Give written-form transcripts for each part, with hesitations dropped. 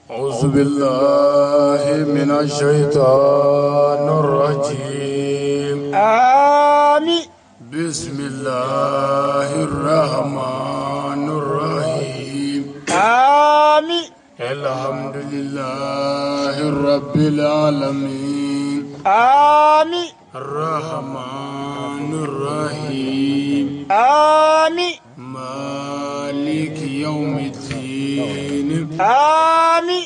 أعوذ بالله من الشيطان الرجيم. آمين. بسم الله الرحمن الرحيم. آمين. الحمد لله رب العالمين. آمين. الرحمن الرحيم. آمين. مالك يوم الدين. آمين.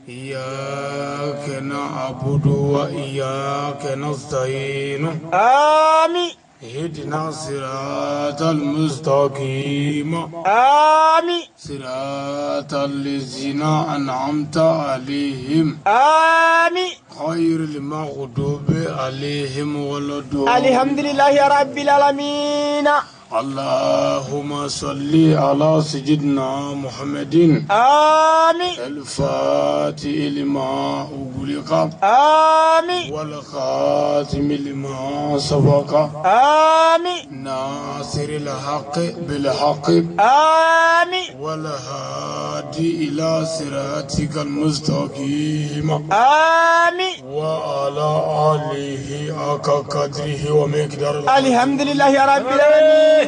إياك نعبد وإياك نستعين. آمين. اهدنا الصراط المستقيم. آمين. صراط الذين أنعمت عليهم. آمين. غير المغضوب عليهم ولا الضالين. الحمد لله رب العالمين. اللهم صل على سيدنا محمد. آمين. الفاتح لما أغلق. آمين. والخاتم لما سبق. آمين. ناصر الحق بالحق. آمين. والهادي إلى صراطك المستقيم. آمين. وعلى آله حق قدره ومقداره. الحمد لله رب العالمين.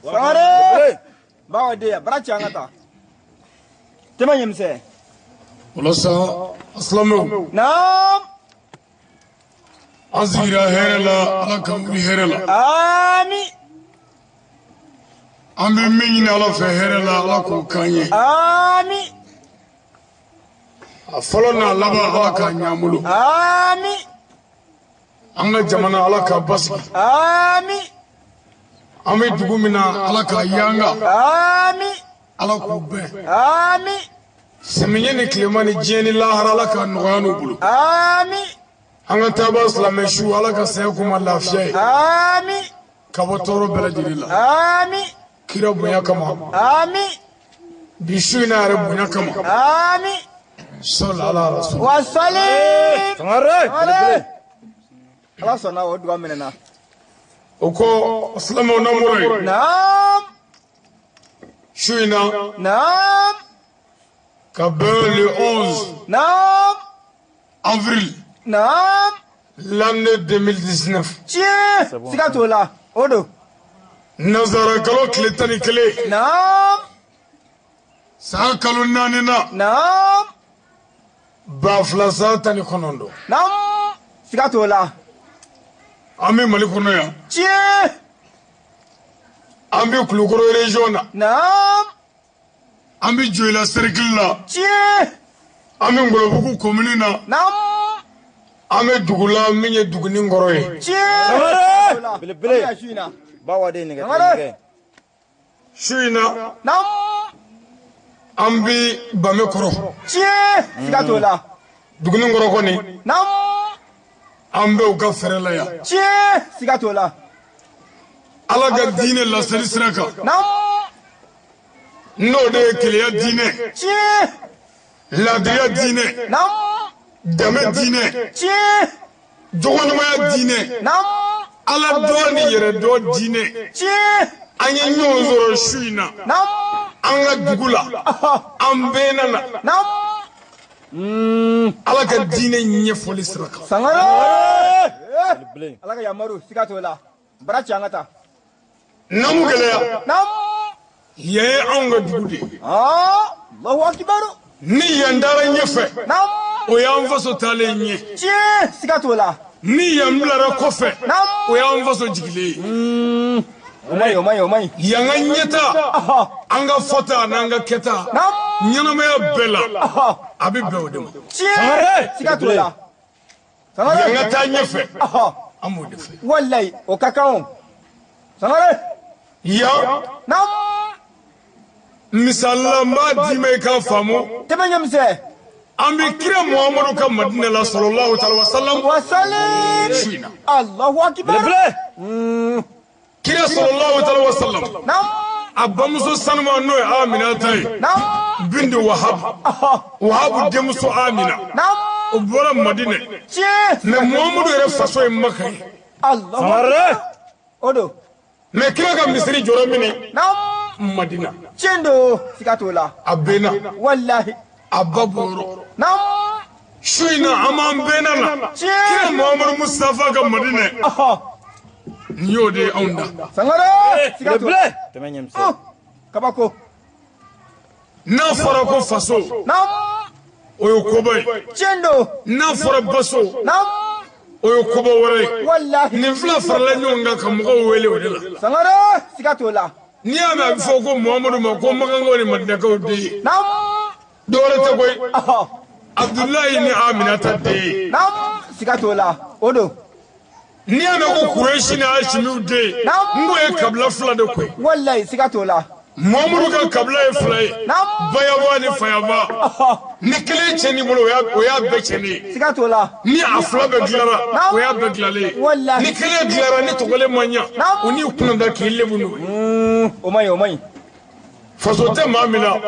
Sangare bawa de bara ci an ka taa tɛmɛ ɲɛmisɛn. Walasa asilamɛw. Naam. An sigira hɛrɛ la, Ala k'an wuli hɛrɛ la. Amin. An bɛ min ɲini Ala fɛ hɛrɛ la, Ala k'o k'an ye. Amin. A fɔlɔ n'a laban, Ala k'a ɲ'an bolo. Amin. An ka jamana, Ala k'a basigi. Amin. An bɛ dugu min na, Ala k'a yanga. Amin. Ala k'u bɛn. Amin. Samiɲɛ ni tilema ni diɲɛ ni lahara, Ala k'a nɔgɔya n'u bolo. Amin. An ka taaba silamɛ su, Ala ka saya k'u ma lafiya ye. Amin. Ka bɔ tɔɔrɔ bɛɛ lajɛlen la. Amin. Kira bonya kama. Amin. Bi su in na yɛrɛ bonya kama. Amin. Sɔli ala rasul. Wa salim. Sangare. Sangare. Ala sɔnna o duga minɛna. O kɔ, silamɛw, n'an bɔra yen. Naam. Su in na. Naam. Ka bɛn le 11 Naam. avril. Naam. L'année 2019. Tiɲɛ. Siga t'o la. O don. Nazara kalo tile 11. Naam. San kalo 4 na. Naam. 2019. Naam. Siga t'o la. An bɛ Mali kɔnɔ yan. Tiɲɛ. An bɛ Kulukɔrɔ région na. Naam. An bɛ Joyila cercle la. Tiɲɛ. An bɛ Ngɔlɔbugu commune na. Naam. An bɛ dugu la min ye Duguni kɔrɔ ye. Tiɲɛ. Sangare. Belebele. An bɛ yan su in na. Bawa de nɛgɛ Sangare. nɛgɛ. Su in na. Naam. An bɛ Bamekɔrɔ. Tiɲɛ. Siga t'o la. Duguni kɔrɔ kɔni. Naam. An bɛ u ka fɛrɛ la yan. Tiɲɛ. Siga t'o la. Ala ka diinɛ laseli sira kan. Naam. N'o de ye keleya diinɛ. Tiɲɛ. Laadiriya diinɛ. Naam. Danbe diinɛ. Tiɲɛ. Jogoɲumanya diinɛ. Naam. Ala dɔn ni yɛrɛ dɔn diinɛ. Tiɲɛ. An ye ɲɔgɔn sɔrɔ su in na. Naam. An ka dugu la. An bɛɛ nana. Naam. Ala ka diinɛ ɲɛfɔli sira kan. Sangare. Belebele. Ala ka yamaru siga t'o la. Bara ci an ka taa. Namu gɛlɛya. Naam. Yan ye anw ka dugu de ye. Aa. Allahu akibaru. Ni yan taara ɲɛfɛ. Naam. O y'an faso taalen ɲɛ. Tiɲɛ. Siga t'o la. Ni yan bilara kɔfɛ. Naam. O y'an faso jigilen ye. O man ɲi, o man ɲi, o man ɲi. Yan ka ɲɛta. Ɔhɔ. An ka fɔta n'an ka kɛta. Naam. Ɲɛnamaya bɛɛ la. Ɔhɔ. A bɛ bɛn o de ma. Tiɲɛ. Siga t'o la. Sangare. Yan ka taa ɲɛfɛ. Ɔhɔ. An b'o de fɛ. Walayi o ka kan o. Sangare. Yan. Naam. Misali la, n b'a d'i ma i k'a faamu. Tɛmɛ ɲɛmisɛn. An bɛ kira Muhamadu ka Madinɛ la sallallahu alaihi wa sallam. Wa salim. Su in na. Allahu akibar. Belebele. Kira sallallahu alaihi wa sallam. Naam. A bamuso sanuma n'o ye Aminata ye. Naam. Bintu Wahab. Ɔhɔ. Wahabu denmuso Amina. Naam. O bɔra Madinɛ. Tiɲɛ. Mais Muhamadu yɛrɛ faso ye Maka ye. Allahu Sangare. akibar. O don. Mais kira ka misiri jɔra min? Naam. Madina. Tiɲɛ don. Siga t'o la. A bɛnna. Walahi. A ba bɔyɔrɔ. Su in na an b'an bɛnna la. Kira Muhamadu Mustafa ka Madinɛ. Nin y'o de ye anw da. Sangare. Siga t'o la. Tɛmɛ ɲɛmisɛn. Kabako. N'a fɔra ko faso. O ye koba ye. Tiɲɛ don. N'a fɔra baso. O ye koba wɛrɛ ye. Walahi. Nin fila farala ɲɔgɔn kan ka mɔgɔw wele o de la. Sangare. Siga t'o la. N'i y'a mɛn a bɛ fɔ ko Muhamadu ma ko Makankaw ni Madinakaw den ye. Dɔwɛrɛ tɛ koyi. Abudulayi ni Aminata den ye. Siga t'o la. O don. N'i y'a mɛn ko Kuresi ni Hasimiw den ye. N k'o ye kabila fila de koyi. Walayi siga t'o la. Muhamadu ka kabila ye fila ye. Bayaba ni Fayaba. Ni kelen cɛnni bolo o y'a bɛɛ cɛnni ye. Siga t'o la. Ni a fila bɛɛ dilanna o y'a bɛɛ dilanlen ye. Walahi. Ni kelen dilanna ni tɔgɔlen ma ɲa o n'i kunna k'i lebu n'o ye. O man ɲi o man ɲi. Faso tɛ maa min na.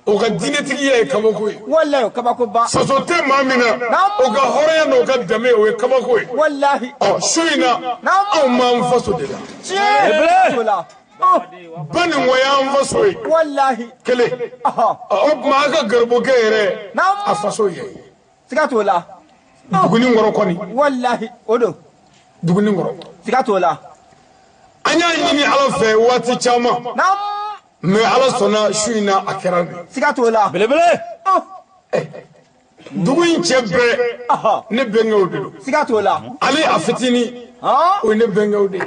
O ka diinɛtigiya ye kabako ye. Walahi o kabakoba. Faso tɛ maa min na. O ka hɔrɔnya n'o ka danbe o ye kabako ye. Walahi. Ɔ su in na anw b'an faso de la. Tiɲɛ t'o la. Baninko y'an faso ye. Walahi. Kelen. O tuma a ka garibukɛ yɛrɛ. A faso ye. Siga t'o la. Duguni kɔrɔ kɔni. Walahi o don. Duguni kɔrɔ. Siga t'o la. An y'a ɲini Ala fɛ waati caman. Mais Ala sɔnna su in na a kɛra bi. Siga t'o la. Belebele. Dugu in cɛ bɛɛ ne bɛnkɛw de don. Siga t'o la. Ale a fitinin. O ye ne bɛnkɛw de ye.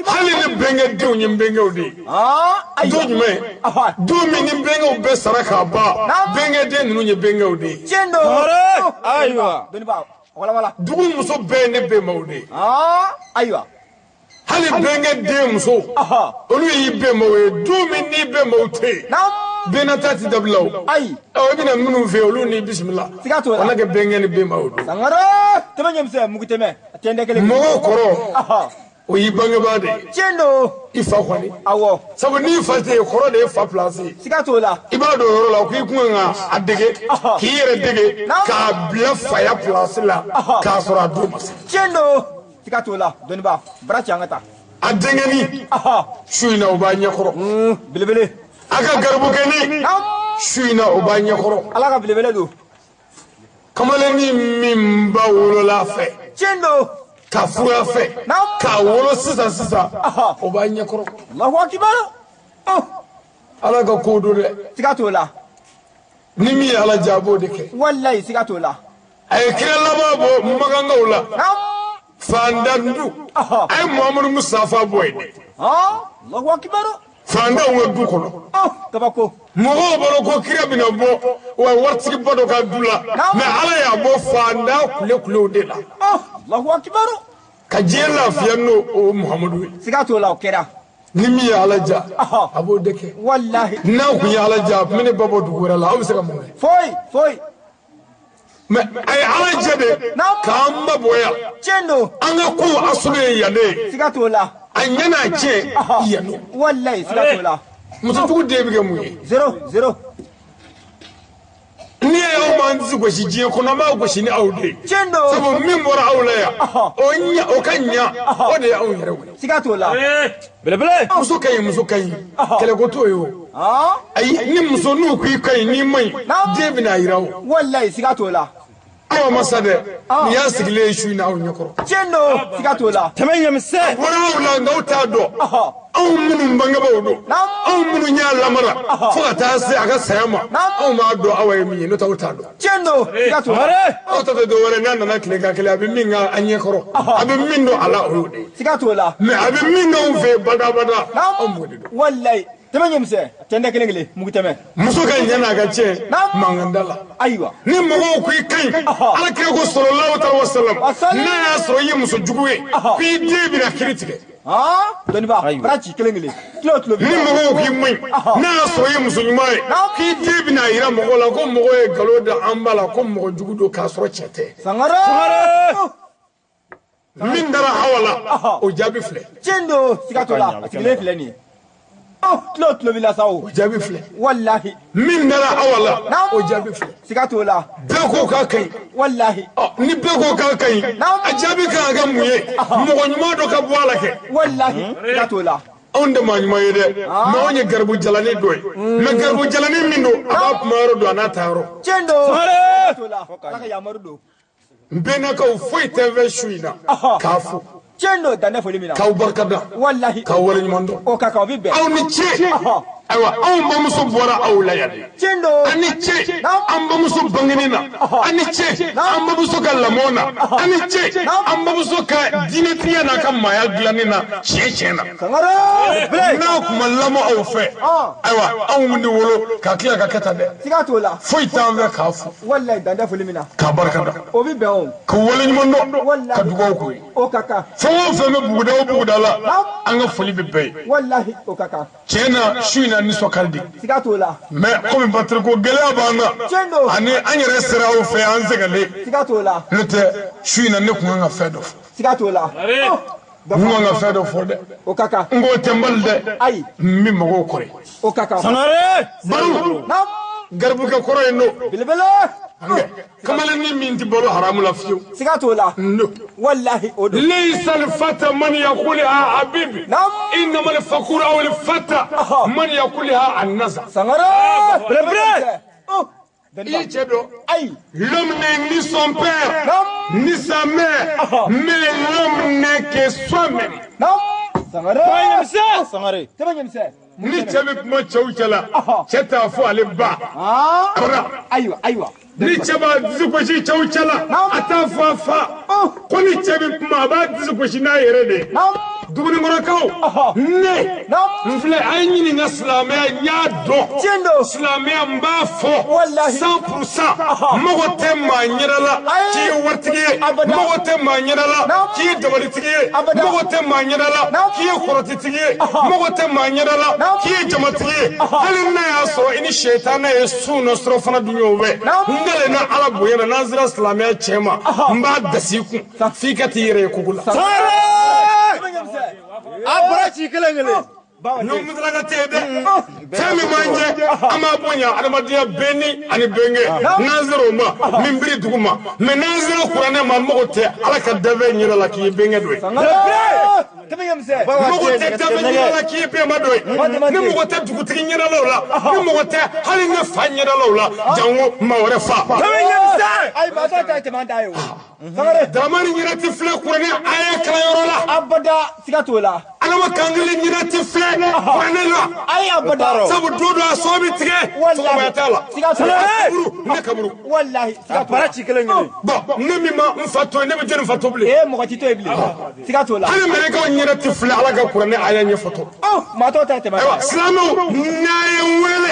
Hali ne bɛnkɛ denw ye n bɛnkɛw de ye. Don jumɛn? Don min ni bɛnkɛw bɛɛ sara k'a ban. Bɛnkɛ den ninnu ye bɛnkɛw de ye. Tiɲɛ don. Ayiwa. Dɔnniba walawala. Dugu muso bɛɛ ye ne bɛnbaw de ye. Ayiwa. Hali bɛnkɛ den muso. Olu y'i bɛnbaw ye. Don min n'i bɛnbaw tɛ yen. Bɛnnata ti dabila o. Ayi. Ɔ i bɛna minnu fɛ yen olu ni bisimila. Siga t'o la. Wala kɛ bɛnkɛ ni bɛnbaw don. Sangare. Tɛmɛ ɲɛmisɛn mugu tɛmɛ. A tɛ n tɛ kelen. Mɔgɔw kɔrɔ. O y'i bangebaa de ye. Tiɲɛ don. I fa kɔni. Awɔ. Sabu n'i fa tɛ yen kɔrɔ de ye fa place ye. Siga t'o la. I b'a dɔn o yɔrɔ la k'i kun kan k'a dege. K'i yɛrɛ dege. K'a bila faya place la. K'a sɔrɔ a don ma se. Tiɲɛ don. Siga t'o la dɔnniba bara ci an ka taa. A denkɛnin. Su in na o b'a ɲɛkɔrɔ. Belebele. A ka garibukɛnin. Su in na o b'a ɲɛkɔrɔ. Ala ka belebele don. Kamalennin min ba wolola fɛ. Tiɲɛ don. Ka furu a fɛ. K'a wolo sisan sisan. O b'a ɲɛkɔrɔ. Alahu akibaru. Ala ka ko don dɛ. Siga t'o la. Ni min ye Ala diya a b'o de kɛ. Walayi siga t'o la. A ye kira laban bɔ Makankaw la. Fandan du. A ye Muhamadu Mustafa bɔ yen dɛ. Alahu akibaru. Fandanw ka du kɔnɔ. Kabako. Mɔgɔw bolo ko kira bɛna bɔ wa waritigiba dɔ ka du la. Mais Ala y'a bɔ fandan kule kulew de la. Alahu akibaru. Ka diɲɛ lafiya n'o o Muhamadu ye. Siga t'o la o kɛra. Ni min ye Ala diya a b'o de kɛ. Walahi. N'a kun ye Ala diya a tun bɛ ne ba bɔ dugu wɛrɛ la aw bɛ se ka mun kɛ. Foyi foyi. Mais a ye Ala jɛ de k'an ba bɔ yan. Tiɲɛ don. An ka kow asulu ye yan de ye. Siga t'o la. A ɲɛ n'a tiɲɛ yan don. Walayi siga t'o la. Musojugu den bɛ kɛ mun ye. 0 0. N'i ye aw m'an disi gosi diɲɛ kɔnɔ an b'a gosi ni aw de ye. Tiɲɛ don. Sabu min bɔra aw la yan. O ka ɲa o de ye anw yɛrɛ wele. Siga t'o la. Belebele. Muso ka ɲi muso ka ɲi. Kɛlɛko t'o ye o. Ayi ni muso n'u k'i ka ɲi n'i ma ɲi den bɛna yira o. Walayi siga t'o la. Aw ma sa dɛ. Nin y'a sigilen ye su in na aw ɲɛkɔrɔ. Tiɲɛ don siga t'o la. Tɛmɛ ɲɛmisɛn. Bɔra aw la nka aw t'a dɔn. Anw minnu bangebaaw don. Anw minnu y'a lamara. Fo ka taa se a ka saya ma. Anw b'a dɔn aw ye min ye n'o tɛ aw t'a dɔn. Tiɲɛ don siga t'o la. Aw ta tɛ dɔwɛrɛ n'a nana tile ka kelen a bɛ min kɛ an ɲɛkɔrɔ. A bɛ min dɔn a la o y'o de ye. Siga t'o la. Mais a bɛ min dɔn anw fɛ yen badabada anw b'o de dɔn. Walayi. Tɛmɛ ɲɛmisɛn a tɛ n tɛ kelen kelen mugu tɛmɛ. Muso ka ɲɛ n'a ka tiɲɛ mankan da la. Ayiwa. Ni mɔgɔw ko i ka ɲi. Ala kira ko sallallahu alaihi wa sallam. N'a y'a sɔrɔ i ye muso jugu ye. K'i den bɛna kiiri tigɛ. Dɔnniba bara ci kelen kelen. Kilo tulo bi. Ni mɔgɔw k'i man ɲi. N'a y'a sɔrɔ i ye muso ɲuman ye. K'i den bɛna yira mɔgɔw la ko mɔgɔ ye nkalon da an ba la ko mɔgɔ jugu don k'a sɔrɔ cɛ tɛ. Sangare. Min dara Awa la o jaabi filɛ. Tiɲɛ don siga t'o la a sigilen filɛ nin ye. Tulo tulo b'i la sa o. O jaabi filɛ. Walahi. Min dara Awa la o jaabi filɛ. Siga t'o la. Bɛɛ ko k'a ka ɲi. Walahi. Ni bɛɛ ko k'a ka ɲi. A jaabi kan ka kɛ mun ye. Mɔgɔ ɲuman dɔ ka bɔ a la kɛ. Walahi siga t'o la. Anw tɛ maa ɲuman ye dɛ, mais anw ye garibu jalanin dɔ ye. Mais garibu jalanin min don, a b'a kuma yɔrɔ dɔn, a n'a ta yɔrɔ. Tiɲɛ don. Ala ka yamaru don. N bɛnnakaw foyi tɛ n fɛ su in na k'a fo. Tiɲɛ don, dan tɛ foli min na. K'aw barika da. Walahi. K'aw waleɲuman dɔn. O ka kan, o bɛ bɛn. Aw ni ce. Ayiwa, anw bamuso bɔra aw la yan de. Tiɲɛ don. An ni ce, an bamuso bangeni na. An ni ce, an bamuso ka lamɔ na. An ni ce, an bamuso ka diinɛtigiya n'a ka maaya dilanni na tiɲɛ tiɲɛ na. Sangare. N'a kun ma lamɔ aw fɛ, ayiwa, anw de wolo ka tila ka kɛ tan dɛ. Siga t'o la. Foyi t'an fɛ k'a fo. Walahi, dan tɛ foli min na. K'a barika da. O bɛ bɛn o. K'u waleɲuman dɔn. Ka dugawu k'u ye. O ka kan. Fɛn o fɛn bɛ buguda o buguda la, an ka foli bɛ bɛɛ ye. Walahi, o ka kan. Tiɲɛ na, su in na nisɔn ka di. Siga t'o la. Mais komi batiri ko gɛlɛya b'an kan. Tiɲɛ don. Ani an yɛrɛ sera aw fɛ, an sɛgɛnlen. Siga t'o la. N'o tɛ, su in na ne kun kan ka fɛn dɔ fɔ. Siga t'o la. N kun kan ka fɛn dɔ fɔ dɛ. O ka kan. N k'o tɛ n bali dɛ. Ayi. N bɛ mɔgɔw kɔrɔ. O ka kan. Sangare. Baro. Naam. Garibukɛ kɔrɔ in don. Belebele. Kamalennin min tɛ balo haramu la fiyewu. Siga t'o la. No. Walahi, o don. Laysa al-fata man yaqulha habibi. Naam. Innama al-faqru aw al-fata man yaqulha an-nazar. Sangare. Belebele. I ye cɛ dɔn. Ayi. L'homme n'est ni son père, ni sa mère, mais l'homme n'est que soi-même. Naam. Sangare. Sangare. Tɛmɛ ɲɛmisɛn. Ni cɛ bɛ kuma cɛw cɛ la, cɛ t'a fɔ ale ba. Ayiwa, ayiwa. Ni cɛ b'a disi gosi cɛw cɛ la, a t'a fɔ a fa. Ko ni cɛ bɛ kuma, a b'a disi gosi n'a yɛrɛ de ye. Dugunikɔrɔkaw, ne n filɛ, a ye ɲininka silamɛya, n y'a dɔn. Tiɲɛ don. Silamɛya n b'a fɔ. Walahi. 100%. Mago tɛ maa ɲɛda la k'i ye waritigi ye. Mago tɛ maa ɲɛda la k'i ye dabalitigi ye. Mago tɛ maa ɲɛda la k'i ye kɔrɔtitigi ye. Mago tɛ maa ɲɛda la k'i ye jamatigi ye. Hali n'a y'a sɔrɔ i ni sɛtanɛ ye sun nɔ sɔrɔ fana dun y'o bɛɛ. N dalenna Ala bonya na, n'an sera silamɛya cɛ ma, n b'a dasi i kun f'i ka t'i yɛrɛ ye kogo la. A bɔra ci kelen kelen. N'o musalaka tɛ yen dɛ. Fɛn min b'an jɛ, an b'a bonya adamadenya bɛɛ ni ani bɛnkɛ. N'an sera o ma, min biri dugu ma. Mais n'an sera kuranɛ ma, n mago tɛ Ala ka danfɛn ɲɛda la k'i ye bɛnkɛ dɔ ye. Mago tɛ danfɛn ɲɛda la k'i ye bɛnba dɔ ye. Ni mɔgɔ tɛ dugutigi ɲɛda la o la, ni mɔgɔ tɛ hali ne fa ɲɛda la o la, janko maa wɛrɛ fa. Ayi, maa tɔ ta ye tɛmɛ an ta ye o. Sangare. Daramani ɲɛda tɛ filɛ kuranɛ aya kalanyɔrɔ la. Abada, siga t'o la. Adama kankelen ɲɛda tɛ filɛ kuranɛ la. Ayi, abada. Sabu don dɔ a sɔn bɛ tigɛ. Sɔgɔmaya t'a la. Siga t'o la. Ne kaburu. Walahi, siga t'o la. A bara ci kelen kelen. Bon, ne min ma n fa to yen, ne bɛ jɔnni fa to bilen? Ee, mɔgɔ ti to yen bilen. Siga t'o la. Hali mɛlɛkɛw ɲɛda tɛ filɛ Ala ka kuranɛ aya ɲɛfɔtɔ. Maa tɔw ta ye tɛmɛ. Ayiwa, silamɛw, n'a ye n wele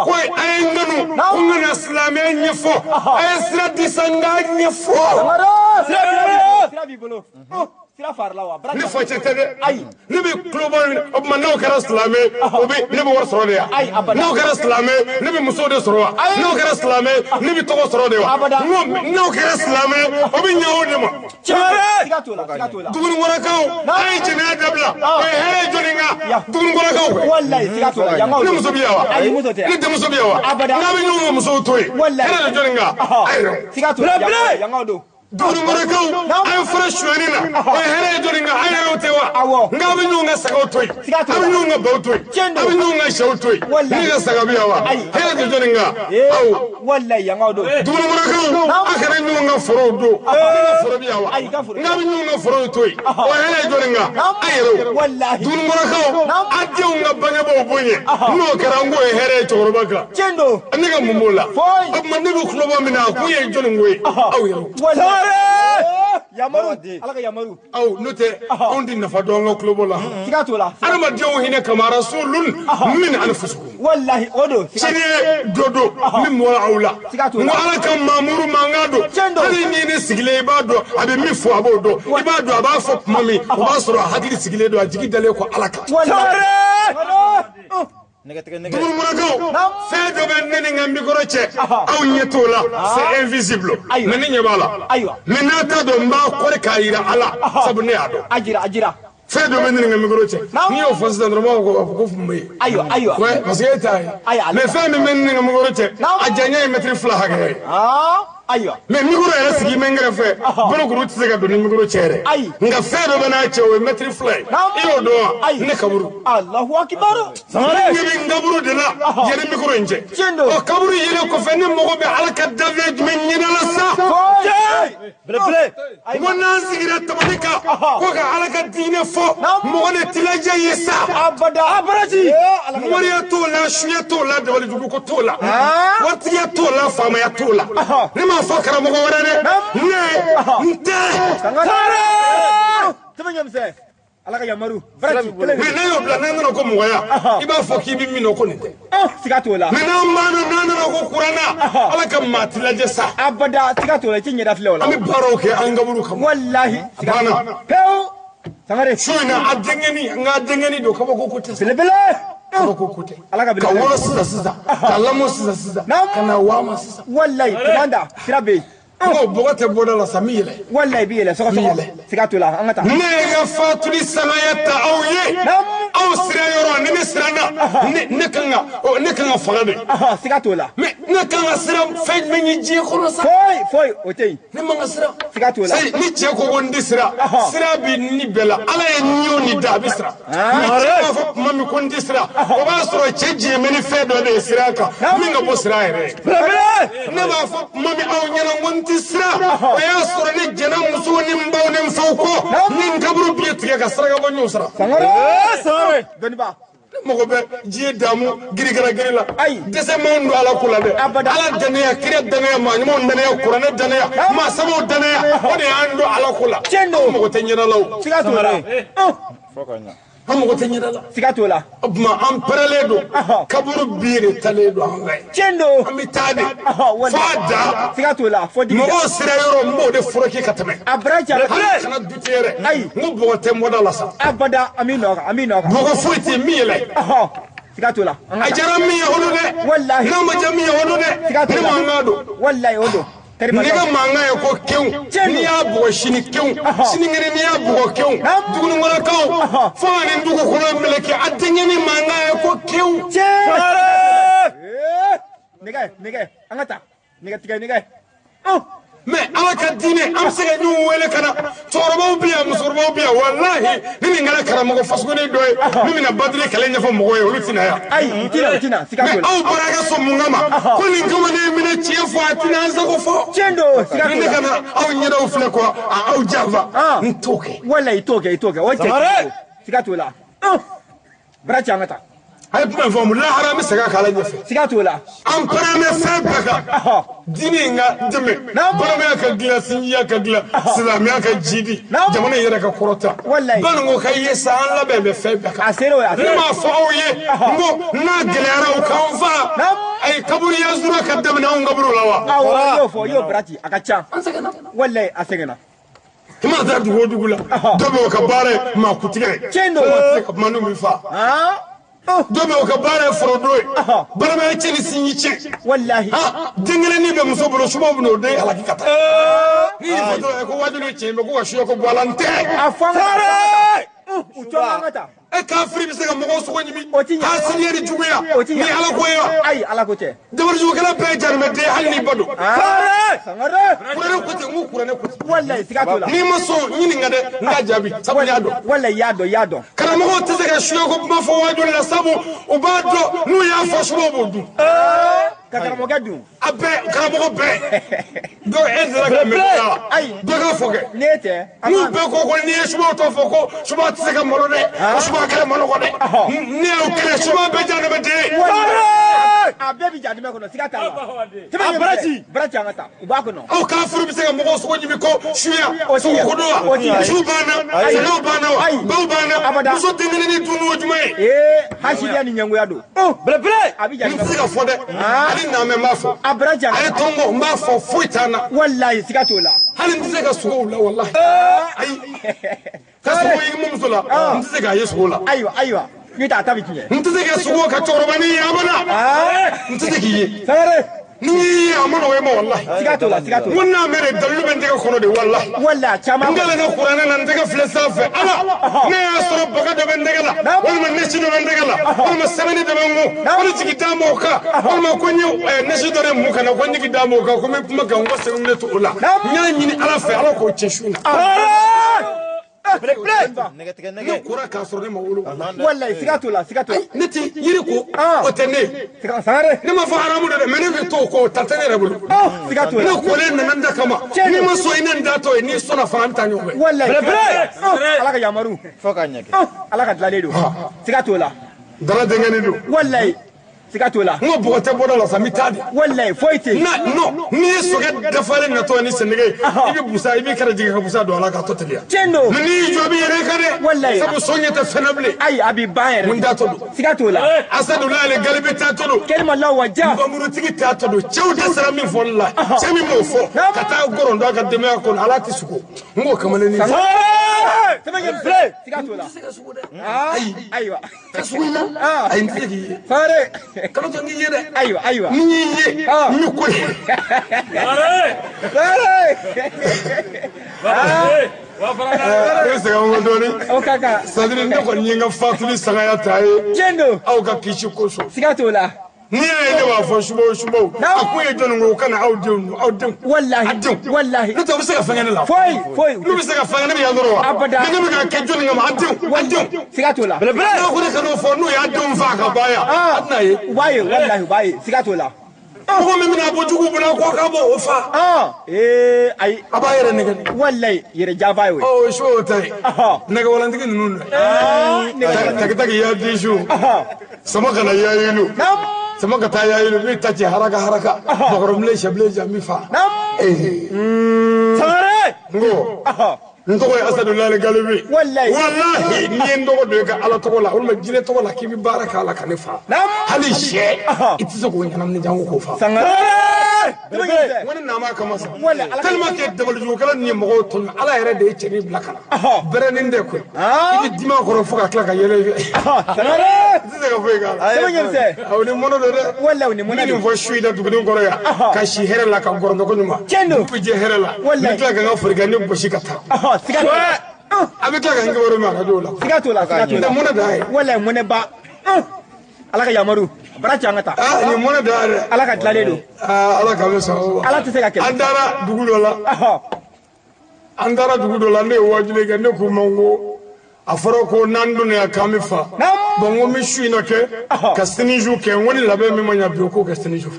ko a ye n kanu, ko n kana silamɛya ɲɛfɔ, a ye sira di sa n k'a ɲɛfɔ. Sira b'i bolo. Sira farila wa. Ne fa cɛ tɛ dɛ. Ayi. Ne bɛ tulobɔ minɛ. O tuma n'aw kɛra silamɛ, o bɛ ne bɛ wari sɔrɔ de wa? Ayi, abada. N'aw kɛra silamɛ, ne bɛ musow de sɔrɔ wa? N'aw kɛra silamɛ, ne bɛ tɔgɔ sɔrɔ de wa? Abada. N ko n'aw kɛra silamɛ, o bɛ ɲɛ o de ma. Siga t'o la, siga t'o la. Dugunikɔrɔkaw, a ye jɛnɛya dabila. O ye hɛrɛ ye jɔnni kan? Dugunikɔrɔkaw. Walahi, siga t'o la. Yankaw. Ne muso bɛ yan wa? Ayi, muso tɛ. Ne denmuso bɛ yan wa? Abada. N'a bɛ ɲɔgɔn ka musow to yen. Walahi. Hɛrɛ de jɔnni kan? Ayi. Siga t'o la. Yankaw don. Dugunikɔrɔkaw, a ye fara sonyani na, o ye hɛrɛ ye jɔnni kan? An yɛrɛw tɛ wa? Awɔ. Nka a bɛ ɲɔgɔn ka sagaw to yen, Siga t'o a la. bɛ ɲɔgɔn ka baw to yen, Tiɲɛ don. a bɛ ɲɔgɔn ka sɛw to yen. Walahi. Ne ka saga bɛ yan wa? Ayi. Hɛrɛ tɛ jɔnni kan? Aw. Walahi, yankaw don. Dugunikɔrɔkaw, a kana ɲɔgɔn ka forow don. Ne ka foro bɛ yan wa? Ayi, ka foro. Nka a bɛ ɲɔgɔn ka forow to yen, o ye hɛrɛ ye jɔnni kan? An yɛrɛw. Walahi. Dugunikɔrɔkaw, a denw ka bangebaaw bonya. N'o kɛra, n k'o ye hɛrɛ ye cɛkɔrɔba kan. Tiɲɛ don. Ne ka mun b'o la? Foyi. O tuma ne bɛ kulobɔ min na, a kun ye jɔnni ko ye? Aw yɛrɛw. Walahi. Yamaru, Ala ka yamaru. Aw n'o tɛ, anw tɛ nafa dɔn an ka kulobɔ la. Siga t'o la. Adamadenw hinɛ kama rasulun min anfusikum. Walahi, o don. Sini ye dɔ don min bɔra aw la. Siga t'o la. N ko Ala ka maamuru mankan don. Tiɲɛ don. Hali ni ne sigilen, i b'a dɔn a bɛ min fɔ, a b'o dɔn. I b'a dɔn a b'a fɔ kuma min, o b'a sɔrɔ a hakili sigilen don, a jigi dalen kɔ Ala kan. Walahi. Dugunikɔrɔkaw, fɛn dɔ bɛ ne ni n ka mikɔrɔ cɛ, aw ɲɛ t'o la, c'est invisible. Mais ne ɲɛ b'a la. Ayiwa. Mais n'a t'a dɔn, n b'a kɔri k'a yira a la, sabu ne y'a dɔn. A jira, a jira. Fɛn dɔ bɛ ne ni n ka micro cɛ. N'i y'o fɔ sisan dɔrɔn u b'a fɔ ko fun bɛ yen. Ayiwa ayiwa. Ouais, parce que e t'a ye. Mais fɛn min bɛ ne ni n ka micro cɛ, a janya ye mètre 2 hakɛ ye. Ayiwa. Mais micro yɛrɛ sigi bɛ n kɛrɛfɛ, bolokuru tɛ se ka don ni micro cɛ yɛrɛ. Ayi. Nka fɛn dɔ bɛ n'a cɛ, o ye mètre 2 ye. I y'o dɔn wa? Ayi. Ne kaburu. Allahu akibaru. Ne ɲɛ bɛ n kaburu de la yanni micro in cɛ. Tiɲɛ don. Ɔ kaburu yelen kɔfɛ ne mago bɛ Ala ka danfɛn jumɛn ɲini la sa. Belebele. N ko n'an sigira tabali kan ko ka Ala ka diinɛ fɔ, mɔgɔ de tilajɛ ye sa. Abada. Abaraji. Moriya t'o la, suya t'o la, dabalijugu ko t'o la, waritigiya t'o la, faamaya t'o la. Ne m'a fɔ karamɔgɔ wɛrɛ dɛ, ne n tɛ. Sangare. Tɛmɛ ɲɛmisɛn. Ala ka yamaru. Baraji kelen. Mais n'a y'o bila, n'an nana ko mɔgɔya, i b'a fɔ k'i bɛ min dɔn ko nin tɛ. Siga t'o la. Mais n'an banna, n'an nana ko kuranna, Ala ka maa tilajɛ sa. Abada siga t'o la, i t'i ɲɛda filɛ o la. An bɛ baaraw kɛ an kaburu kama. Walahi. A banna. Pewu. Sangare. Su in na a denkɛni, n ka denkɛni don kabako ko tɛ sa. Belebele. Kabako ko tɛ. Ala ka Ka belebele. wolo sisan sisan, ka lamɔ sisan sisan, ka na waa ma sisan. Walahi kumanda sira bɛ yen. N ko bɔgɔ tɛ bɔda la sa, n bɛ yɛlɛ. Walahi bi yɛlɛ sɔgɔsɔgɔ. Siga t'o la, an ka taa. Ne ye n ka fatuli sangaya ta aw ye. Aw sira yɔrɔ ni ne siranna, ne kan ka ne kan ka faga de. Siga t'o la. Mais ne kan ka siran fɛn jumɛn ye diɲɛ kɔnɔ sa? Foyi foyi o tɛ yen. Ne man ka siran. Siga t'o la. Sayi ni cɛ ko ko n tɛ siran, sira bɛ ni bɛɛ la. Ala ye ni o ni da, a bɛ siran. Mais cɛ b'a fɔ tuma min ko n tɛ siran, o b'a sɔrɔ cɛ jɛn bɛ ni fɛn dɔ de ye sira kan min ka bɔ sira yɛrɛ ye. Ne b'a fɔ tuma min aw ɲɛna ko n tɛ siran, o y'a sɔrɔ ne jɛnna musow ni n baw ni n faw kɔ, ni n kaburu biye tigɛ ka saraka bɔ ɲɔgɔn sara. Sangare. Dɔnniba. Ne mago bɛ diɲɛ damu girigara giri la. Ayi. Dɛsɛ m'anw don Ala ko la dɛ. Abada. Ala danaya, kira danaya, maa ɲumanw danaya, kuranɛ danaya, maa sabaw danaya, o de y'an don Ala ko la. Tiɲɛ don. An mago tɛ ɲɛda la o. Siga t'o la. An mago tɛ ɲɛda la. Siga t'o la. O tuma an pɛrɛlen don. Kaburu biye de talen don an fɛ. Tiɲɛ don. An bɛ taa de. F'a dan. Siga t'o la. Fo digi. Mɔgɔw sira yɔrɔ n b'o de furakɛ ka tɛmɛ. A baraji. Hali kana dute yɛrɛ. Ayi. N ko bɔgɔ tɛ n bɔda la sa. Abada an b'i nɔ kan, an b'i nɔ kan. Bɔgɔ foyi tɛ yen min yɛlɛ. Siga t'o la. A diyara min ye o don dɛ. Walahi. N'a ma diya min ye o don dɛ. Siga t'o la. Ne mankan don. Walahi o don. N'i ka mankan ye ko kewu, n'i y'a bugɔ sini kewu, sinikɛnɛ n'i y'a bugɔ kewu, dugunikɔnɔkaw fo ka nin dugukolo meleke, a denkɛni mankan ye ko kewu. Nɛgɛ nɛgɛ an ka taa nɛgɛ tigɛ nɛgɛ. Mais Ala ka diinɛ, an bɛ se ka ɲɔgɔn wele ka na, cɛkɔrɔbaw bɛ yan, musokɔrɔbaw bɛ yan, walahi ni nin kɛra karamɔgɔ fasugunin dɔ ye min bɛna badiri kɛlɛ ɲɛfɔ mɔgɔw ye, olu tɛna yan. Ayi u tɛna, u tɛna, siga t'o la. Mais aw bɔra ka sɔn mun kama ko nin kamalen in bɛna tiɲɛ fɔ, a tɛna an sago fɔ. Tiɲɛ don, siga t'o la. Ni ne ka na aw ɲɛdaw filɛ kɔ, aw janfa, n t'o kɛ. Walahi i t'o kɛ, i t'o kɛ, o cɛ tiɲɛ don, siga t'o la. Baraji an ka taa. A ye kuma in faamu, lahara an bɛ segin a kan Ala ɲɛfɛ. Siga t'o la. An pɛrɛn bɛ fɛn bɛɛ kan. Diinɛ in ka dɛmɛ, balimaya ka dilan, sinjiya ka dilan, silamɛya ka jidi, jamana in yɛrɛ ka kɔrɔta. Walayi. Baninko ka ye sa, an labɛn bɛ fɛn bɛɛ kan. A ser'o ye, a ser'o ye. Ne m'a fɔ aw ye, n ko n'a gɛlɛyara u k'an fa. Ayi kaburu yazura ka daminɛ anw kaburu la wa? Awɔ, i y'o fɔ, i y'o baraji, a ka ca. An sɛgɛnna. Walayi a sɛgɛnna. I mana taa dugu o dugu la, dɔ bɛ o ka baara ye maa kutigɛ ye. Tiɲɛ don. Maa tɛ se ka kuma n'u b'i fa. Dɔ bɛ o ka baara ye forodon ye. Balimaya cɛ ni sinji cɛ. Walahi. Den kelennin bɛ muso bolo, sumaw bɛ n'o den halaki ka taa. N'i y'i fɔ dɔrɔn ko wajibi tiɲɛ bɛ ko ka suya ko bɔ a la n tɛ. A fɔ an ka taa. U to an ka taa. E kafiri bɛ se ka mɔgɔw sogo ɲimi. O ti ɲɛ. Hasidiya ni juguya. O ti ɲɛ. Ni Ala ko ye wa? Ayi Ala ko tɛ. Dabarijugukɛla bɛɛ ye jahanamɛden hali n'i ba don. Sangare. Kuranɛ ko ten, n ko kuranɛ ko ten. Walayi siga t'o la. N'i ma sɔn ɲininka dɛ, n k'a jaabi sabu n y'a dɔn. Walayi i y'a dɔn, i y'a dɔn. Karamɔgɔw tɛ se ka suya ko kuma fɔ waajuli la sabu u b'a dɔn n'u y'a fɔ subaw b'o dun. Ka karamɔgɔkɛ dun. A bɛɛ karamɔgɔ bɛɛ. Dɔw e delila ka mɛn o la. Ayi. Dɔ k'a fɔ kɛ. N'e tɛ. N'u bɛɛ ko ko n'i ye subaw tɔ fɔ ko subaw tɛ se ka malo dɛ, ko subaw kɛlɛ malo kɔ dɛ. Ne y'o kɛlɛ subaw bɛɛ jahanamɛ den ye. A bɛɛ bɛ jahanamɛ kɔnɔ, siga t'a la. A baraji. Baraji an ka taa, u b'a kɔnɔ. Aw kafiri bɛ se ka mɔgɔw sogo ɲimi ko suya, sogo kodo wa, misiw banna, sagaw banna wa, baw banna, muso den kelennin dun n'o jumɛn ye. Ee hasidiya ni ɲɛngoya don. Belebele. A bɛ N tɛ se ka fɔ dɛ, hali naamɛ n b'a fɔ. A baraji an A ye ka taa. tɔngɔ n b'a fɔ foyi t'an na. Walayi siga t'o la. Hali n tɛ se ka sogo la walahi. Ayi. Ka sogo ye n muso la, n tɛ se k'a ye sogo la. Ayiwa ayiwa. N'o tɛ a ta bɛ tiɲɛ. N tɛ se ka sogo ka cɛkɔrɔbanin ye abada. N tɛ se k'i ye. Sangare. Ni y'i ye a ma nɔgɔ i ma walahi. Siga t'o la, siga t'o la. N ko n'a mɛn de dalilu bɛ n tɛgɛ kɔnɔ de walahi. Walahi a caman. N kalanna kuranɛ na n tɛgɛ filɛ sanfɛ ala ne y'a sɔrɔ baga dɔ bɛ n tɛgɛ la walima nasi dɔ bɛ n tɛgɛ la walima sɛbɛnni dɔ bɛ n kun ko ne jigi da m'o kan walima ko n ye nasi dɔ de mun ka na ko n jigi da m'o kan ko n bɛ kuma kan n ko sɛbɛnni de t'o la n y'a ɲini ala fɛ ala k'o cɛ su in na. Ne kora k'a sɔrɔ ne ma wolo. Walahi siga t'o la, siga t'o la. Ne tɛ yiri ko o tɛ ne ye. Sangare. Ne ma fɔ haramu de dɛ mais ne bɛ t'o kɔ o ta tɛ ne yɛrɛ bolo. Siga t'o la. Ne kolen nana n da kama. N'i ma sɔn i ne n datɔ ye n'i sɔnna fana an bɛ taa ɲɔgɔn fɛ. Walahi. Ala ka yamaru. Fo k'a ɲɛ kɛ. Ala ka dilanlen don. Siga t'o la. Dara denkɛnin don. Walahi. Siga t'o la. N ko bɔgɔ tɛ bɔda la sa n bɛ taa de. Walahi foyi tɛ. Na non n'i ye sokɛ dafalen natɔ ni sɛnɛgɛ ye i bɛ busa i b'i kɛrɛ jigin ka busa don a la k'a tɔ teliya. Tiɲɛ don. N'i y'i jɔ a bɛ yɛlɛ i kan dɛ. Walahi. Sabu so ɲɛ tɛ fɛn na bilen. Ayi a b'i ban yɛrɛ. Mun taatɔ don. Siga t'o la. Asadulayi ale galibi taatɔ don. Kelima la wa ja. Nbamurutigi taatɔ don cɛw dɛsɛra min fɔli la cɛ min m'o fɔ ka taa gɔrɔndɔ a ka denbaya kɔnɔ ala tɛ sugo n k'o kamalennin. Siga t'o la. Ayi. Ayiwa. Ka sugo i la. Ayi n tɛ se k'i ye. Sangare. Kalo tɔ n k'i ye dɛ. Ayiwa ayiwa. Ni y'i ye n bɛ ko ye. Sangare. Ne bɛ segin an kɔ dɔɔnin. O ka kan. C'est-à-dire ne kɔni ye n ka fatuli sangaya ta ye. Tiɲɛ don. Aw ka kisi kosɔn. Siga t'o la. N'i y'a ye ne b'a fɔ subaw subaw. A ko ye jɔnni ko ka na aw denw aw denw. Walahi. A denw. Walahi. N'o tɛ u bɛ se ka fɛn kɛ ne la. Foyi foyi. N'u bɛ se ka fɛn kɛ ne bɛ yan dɔrɔn wa. Abada. Ni ne bɛ ka kɛ jɔnni kama a denw a denw. Siga t'o la. N'a ko ne ka n'o fɔ n'u y'a denw faa ka ban yan. A tɛna ye. U b'a ye walahi u b'a ye siga t'o la. Mɔgɔ min bɛna bɔ jugu bolo ko k'a b'o o fa. Ee ayi. A b'a yɛrɛ nɛgɛ. Walahi yɛrɛ janfa ye o ye. Ɔ su o ta ye. Nɛgɛ walantigi ninnu dɛ. Taki taki ya di su. Sama kana ya yelu. Sama ka taa ya yelu min ta cɛ haraka haraka. Bakɔrɔbilen sɛbilen ja min fa. Sangare. N ko. N tɔgɔ ye Asadulayi Galibi. Walahi. Walahi n'i ye n tɔgɔ don i ka ala tɔgɔ la walima jinɛ tɔgɔ la k'i bɛ baara k'a la ka ne fa. Hali sɛ i tɛ se k'o ɲɛnamini janko k'o fa. Sangare. N ko ne nama kama sa. Tellement que dabalijugukɛla ninnu ye mɔgɔw tɔɲɔ ala yɛrɛ de ye cɛnin bila ka na. Bɛrɛnin tɛ koyi. I bɛ dimi a kɔrɔ fo ka tila ka yɛlɛ i fɛ. Sangare. I tɛ se ka foyi k'a la. Sɛbɛn ɲɛmisɛn. Aw ni mɔnɔ don dɛ. Walahi o ni mɔnɔ N bɛ don. nin fɔ su in na duguden kɔrɔ yan. Ka si hɛrɛ la ka gɔrɔndɔ ko ɲuman. Tiɲɛ don. Dugu bɛ jɛ hɛrɛ la. Walahi. N bɛ tila ka n ka folikan ne gosi ka taa. Siga t'o la. A bɛ tila ka n kibaru mɛn arajo la. Siga t'o la siga t'o la. N tɛ mɔnɛ dan ye. Walahi mɔnɛ ba. Ala ka yamaru. Bara cɛ an ka taa. Aa nin mɔnɛ dan ye dɛ. Ala ka dilanlen don. Aa ala k'an bɛ sɔn o ma. Ala tɛ se ka kɛlɛ. An taara dugu dɔ la. An taara dugu dɔ la ne ye wajuli kɛ ne k'u ma n ko a fɔra ko n'an donna yan k'an bɛ fa. Bon n ko n bɛ su in na kɛ ka sini su kɛ n ko ni labɛn min ma ɲɛ bi o k'o kɛ sini su.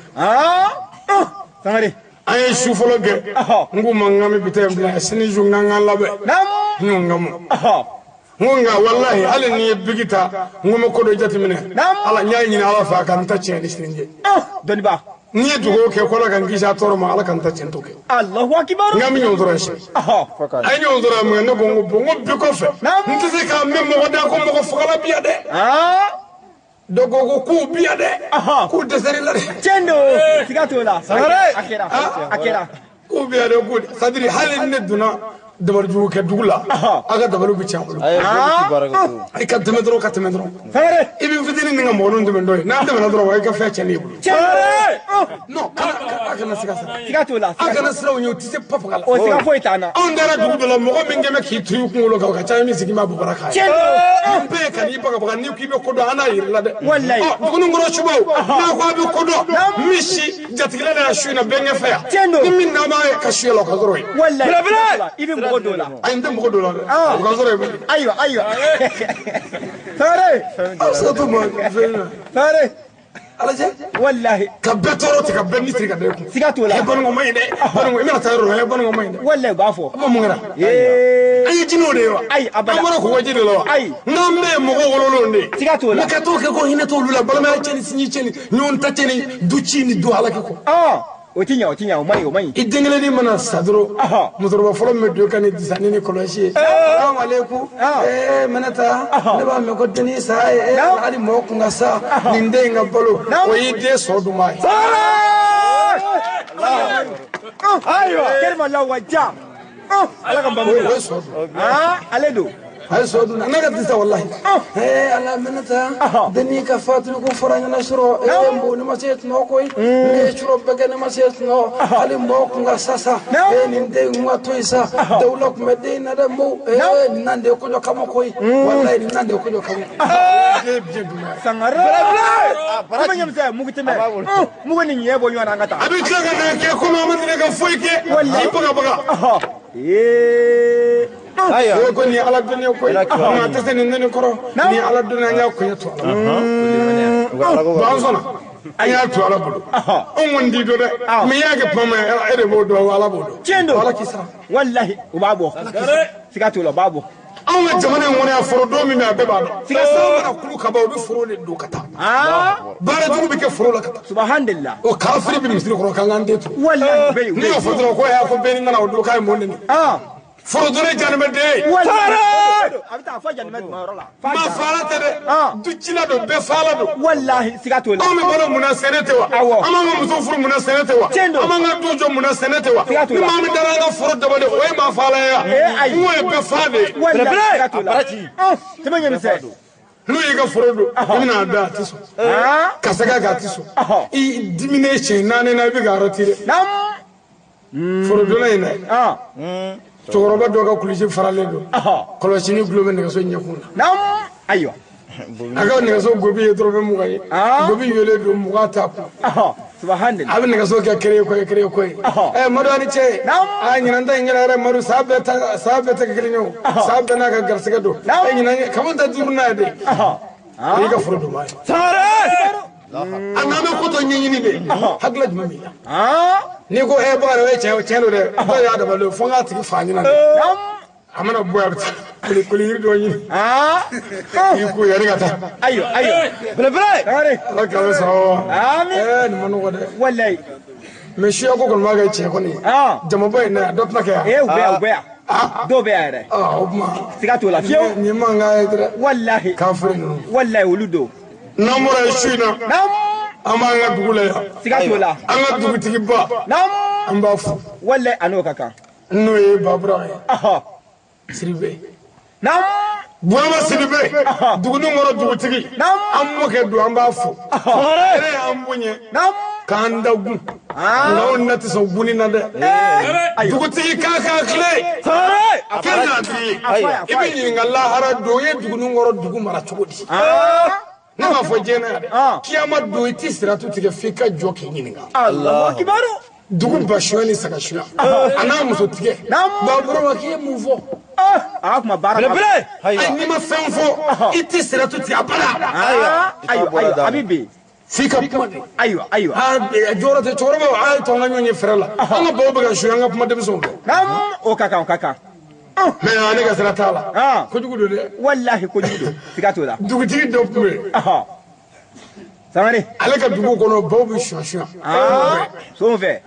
Sangare. An ye su fɔlɔ kɛ n k'u ma n k'an bɛ bi ta in bila sini su n k'an k'an labɛn. N y'o n ka mɔ. N ko nka walahi hali n'i ye bigi ta n ko n bɛ ko dɔ jateminɛ. Ala n y'a ɲini ala fɛ a ka n ta tiɲɛ ni sini cɛ. Dɔnniba. N'i ye dugawu kɛ ko ala ka n kisi a tɔɔrɔ ma ala ka n ta tiɲɛ t'o kɛ. Alahu akibaru. N k'an bɛ ɲɔgɔn sɔrɔ yan sini. A ye ɲɔgɔn sɔrɔ yan mun kɛ ne ko n ko bon n ko bi kɔfɛ n tɛ se k'a mɛn mɔgɔ da ko mɔgɔ fagala bi yan dɛ. Dɔ ko ko k'u bi yan dɛ. K'u dɛsɛr'i la dɛ. Tiɲɛ don. Siga t'o la. Sangare. A kɛra. A kɛra. K'u bi yan dɛ k'u c'est à dire hali ni ne donna dabalijugu kɛ dugu la aw ka dabaliw bɛ tiɲɛ a bolo. I ka tɛmɛ dɔrɔn ka tɛmɛ dɔrɔn. Sangare. I bɛ fitinin ni ka mɔgɔninw dɛmɛ dɔ ye n'an tɛmɛna dɔrɔn wa i ka fɛn tiɲɛnen y'i bolo. Non a kana siga sa. Siga t'o la. A kana siran o ɲɛ o tɛ se papaga la. O siga foyi t'an na. Anw taara dugu dɔ la mɔgɔ min kɛn bɛ k'i turu i kunkolo kan o ka ca min sigi b'a bɔbara k'a ye. Tiɲɛ don. Nin bɛɛ ye ka n'i bagabaga n'i k'i bɛ ko dɔn an n'a yir'i la dɛ. Walayi. Ɔ duguni kɔnɔ subaw n'a ko a bɛ ko dɔn min si jatigila de y'a su in na bɛnkɛ fɛ yan. Tiɲɛ don. Ni min n'a b'a ka su la o ka sɔrɔ yen. Walayi. I bɛ mɔgɔ dɔw la. Ayi n tɛ mɔgɔ dɔ la dɛ. O ka sɔrɔ yen. Ayiwa ayiwa. Sangare. Aw bɛ se ka to ma fɛn na. Sangare. Alajɛ. Walahi. Ka bɛɛ tɔɔrɔ tigɛ ka bɛɛ ni siri ka da i kun. Siga t'o la. E banikɔ ma ɲi dɛ. Banikɔ i mana taa yɔrɔ la e banikɔ ma ɲi dɛ. Walahi u b'a fɔ. A b'a mun kɛra? Ee. An ye jinɛw de ye wa? Ayi abada. An bɔra kɔgɔji de la wa? Ayi. N'an bɛɛ ye mɔgɔ wololenw de ye. Siga t'o la. Mais ka t'o kɛ ko hinɛ t'olu la balimaya cɛ ni sinji cɛ ni ɲɔgɔn ta cɛ ni du ci ni du halaki kɔ. O ti ɲɛ o ti ɲɛ o man ɲi o man ɲi. I den kelennin mana sa dɔrɔn musokɔrɔba fɔlɔ min bɛ don i kan ni disani ni kɔlɔsi ye. Salamu aleykum. Ee Minɛta ne b'a mɛn ko dennin sa ye hali mɔgɔ kun ka sa nin den in ka balo o y'i den sɔ dunbaa ye. Ayiwa. Kelima la wa ja. Ala ka n bamu. O ye sɔ dun. Ale don. A ye sɔ dun n'a ka tisa walahi. Ala mɛnɛ ta denni ka fatuli ko fɔra ɲɛna sɔrɔ n bo ne ma se sunɔgɔ koyi ne ye surɔ bɛɛ kɛ ne ma se sunɔgɔ hali mɔgɔ kun ka sa sa nin den kun ka to yen sa dawula kun bɛ den in na dɛ n bo nin na de kɔjɔ kama koyi walahi nin na de kɔjɔ kama. Sangare kuma ɲɛmisɛn mugu tɛmɛ mugu ni ɲɛ bɔ ɲɔgɔn na an ka taa. A bɛ tila ka na kɛ komi a ma deli ka foyi kɛ i baga baga. Ayiwa. Ko nin ye ala dɔnni ye koyi nka a tɛ se nin dɔnni kɔrɔ nin ye ala dɔnni an y'a koɲɛ to ala bolo. An sɔnna an y'a to ala bolo anw kɔni t'i dɔn dɛ mɛ i y'a kɛ kuma min e de b'o dɔn ala b'o dɔn. Tiɲɛ don ala k'i sara. Walahi u b'a bɔ siga t'o la u b'a bɔ. Anw ka jamana in kɔnɔ yan foro don min bɛ a bɛɛ b'a dɔn. San mana kulu ka ban u bɛ foro de don ka taa. Baara jugu bɛ kɛ foro la ka taa. Subhanallah. O kafiri bɛ misiri kɔrɔ k'an k'an den to. Walahi bɛ yen. N'i y'o fɔ dɔrɔn ko ko bɛɛ n'i nana o don k'a ye mun de nin. Foro donna janimɛ den ye. Walahi a bɛ taa fɔ janimɛ duma yɔrɔ la. Maa faala tɛ dɛ. Du cila don bɛɛ faala don. Walahi siga t'o la. Anw bɛ balo mun na sɛnɛ tɛ wa. Awɔ. An b'an ka muso furu mun na sɛnɛ tɛ wa. Tiɲɛ don. An b'an ka du jɔ mun na sɛnɛ tɛ wa. Siga t'o la. Ni maa min dara an ka foro dabali o ye maa faala ye wa. Ayi. N ko ye bɛɛ fa de ye. Walahi siga t'o la. Tɛmɛ ɲɛmisɛn. N'u y'i ka foro don i bɛna a da a tɛ sɔn. Ka sɛgɛ k'a tɛ sɔn. I diminen siɲɛ naani na i bɛ k'a retirer. Foro donna in dɛ. Cɛkɔrɔba dɔ ka kulusi faralen don kɔlɔsi ni gulo bɛ nɛgɛso ɲɛkun na. Ayiwa. A ka nɛgɛso gobi ye dɔrɔmɛ 20 ye. Gobi yelen don 20 t'a kun. Subhanallah. A bɛ nɛgɛso kɛ kere ko ye kere ko ye. Madu ani cɛ. Aa ɲinan ta in kɛra yɛrɛ Madu saa bɛɛ ta saa bɛɛ tɛ kɛ kelen ye o. Saa bɛɛ n'a ka garisigɛ don. Ɲinan kaba ta 5 n'a ye de. O y'i ka foro don maa ye. A n'an bɛ ko tɔ ɲɛɲini de. Hakilila jumɛn b'i la. N'i ko Bakari o ye tiɲɛ tiɲɛ don dɛ ba y'a dabali fo n k'a tigi fa ɲɛna dɛ a mana bɔ a bɛ taa koli yiri dɔ ɲini i ko yanni ka taa. Ayiwa ayiwa belebele. Ala k'an bɛ sɔrɔ wa. Amiin. Nin ma nɔgɔ dɛ. Walayi. Mɛ siya ko kɔni b'a kɛ tiɲɛ kɔni ye. Jamaba in na yan dɔ tɛna kɛ yan. U bɛ yan u bɛ yan. Dɔw bɛ yan yɛrɛ. O tuma. Siga t'o la fiyewu. Nin man kan ye dɛ. Walahi. Kafiri ninnu. Walahi olu don. N'an bɔra yen su in na. An b'an ka dugu la yan. Siga t'o la. An ka dugutigiba. An b'a fo. Walahi a n'o ka kan. N'o ye Babura ye. Sidibe. Burama Sidibe. Duguni kɔrɔ dugutigi. An mɔkɛ don an b'a fo. Yɛrɛ y'an bonya. K'an da gun. Nka anw na tɛ sɔn gunni na dɛ. Dugutigi k'a k'a tile. Kɛ n'a t'i ye. I bɛ ɲininka lahara don i ye duguni kɔrɔ dugu mara cogo di. Ne m'a fɔ diɲɛ na yan dɛ. Kiyama don i tɛ siratu tigɛ f'i ka jɔ k'i ɲininka. Alahu akibaru. Dugu basuya ni sagasuya. A n'a muso tigɛ. Baburama k'i ye mun fɔ. A ka kuma baara. Belebele. Ayi n'i ma fɛn fɔ i tɛ siratu tigɛ a bada. Ayiwa ayiwa a bɛ bin. F'i ka kuma de. Ayiwa ayiwa. Jɔyɔrɔ tɛ cɛkɔrɔbaw a ye to an ka ɲɔgɔn ye fɛrɛ la. An ka baw bɛ ka suya an ka kuma denmisɛnw fɛ. O ka kan o ka kan. Mɛ ale ka sira t'a la. Kojugu don dɛ. Walahi kojugu don. Siga t'o la. Dugutigi dɔ tun bɛ yen. Sangare. Ale ka dugu kɔnɔ baw bɛ suya suya. Son fɛ.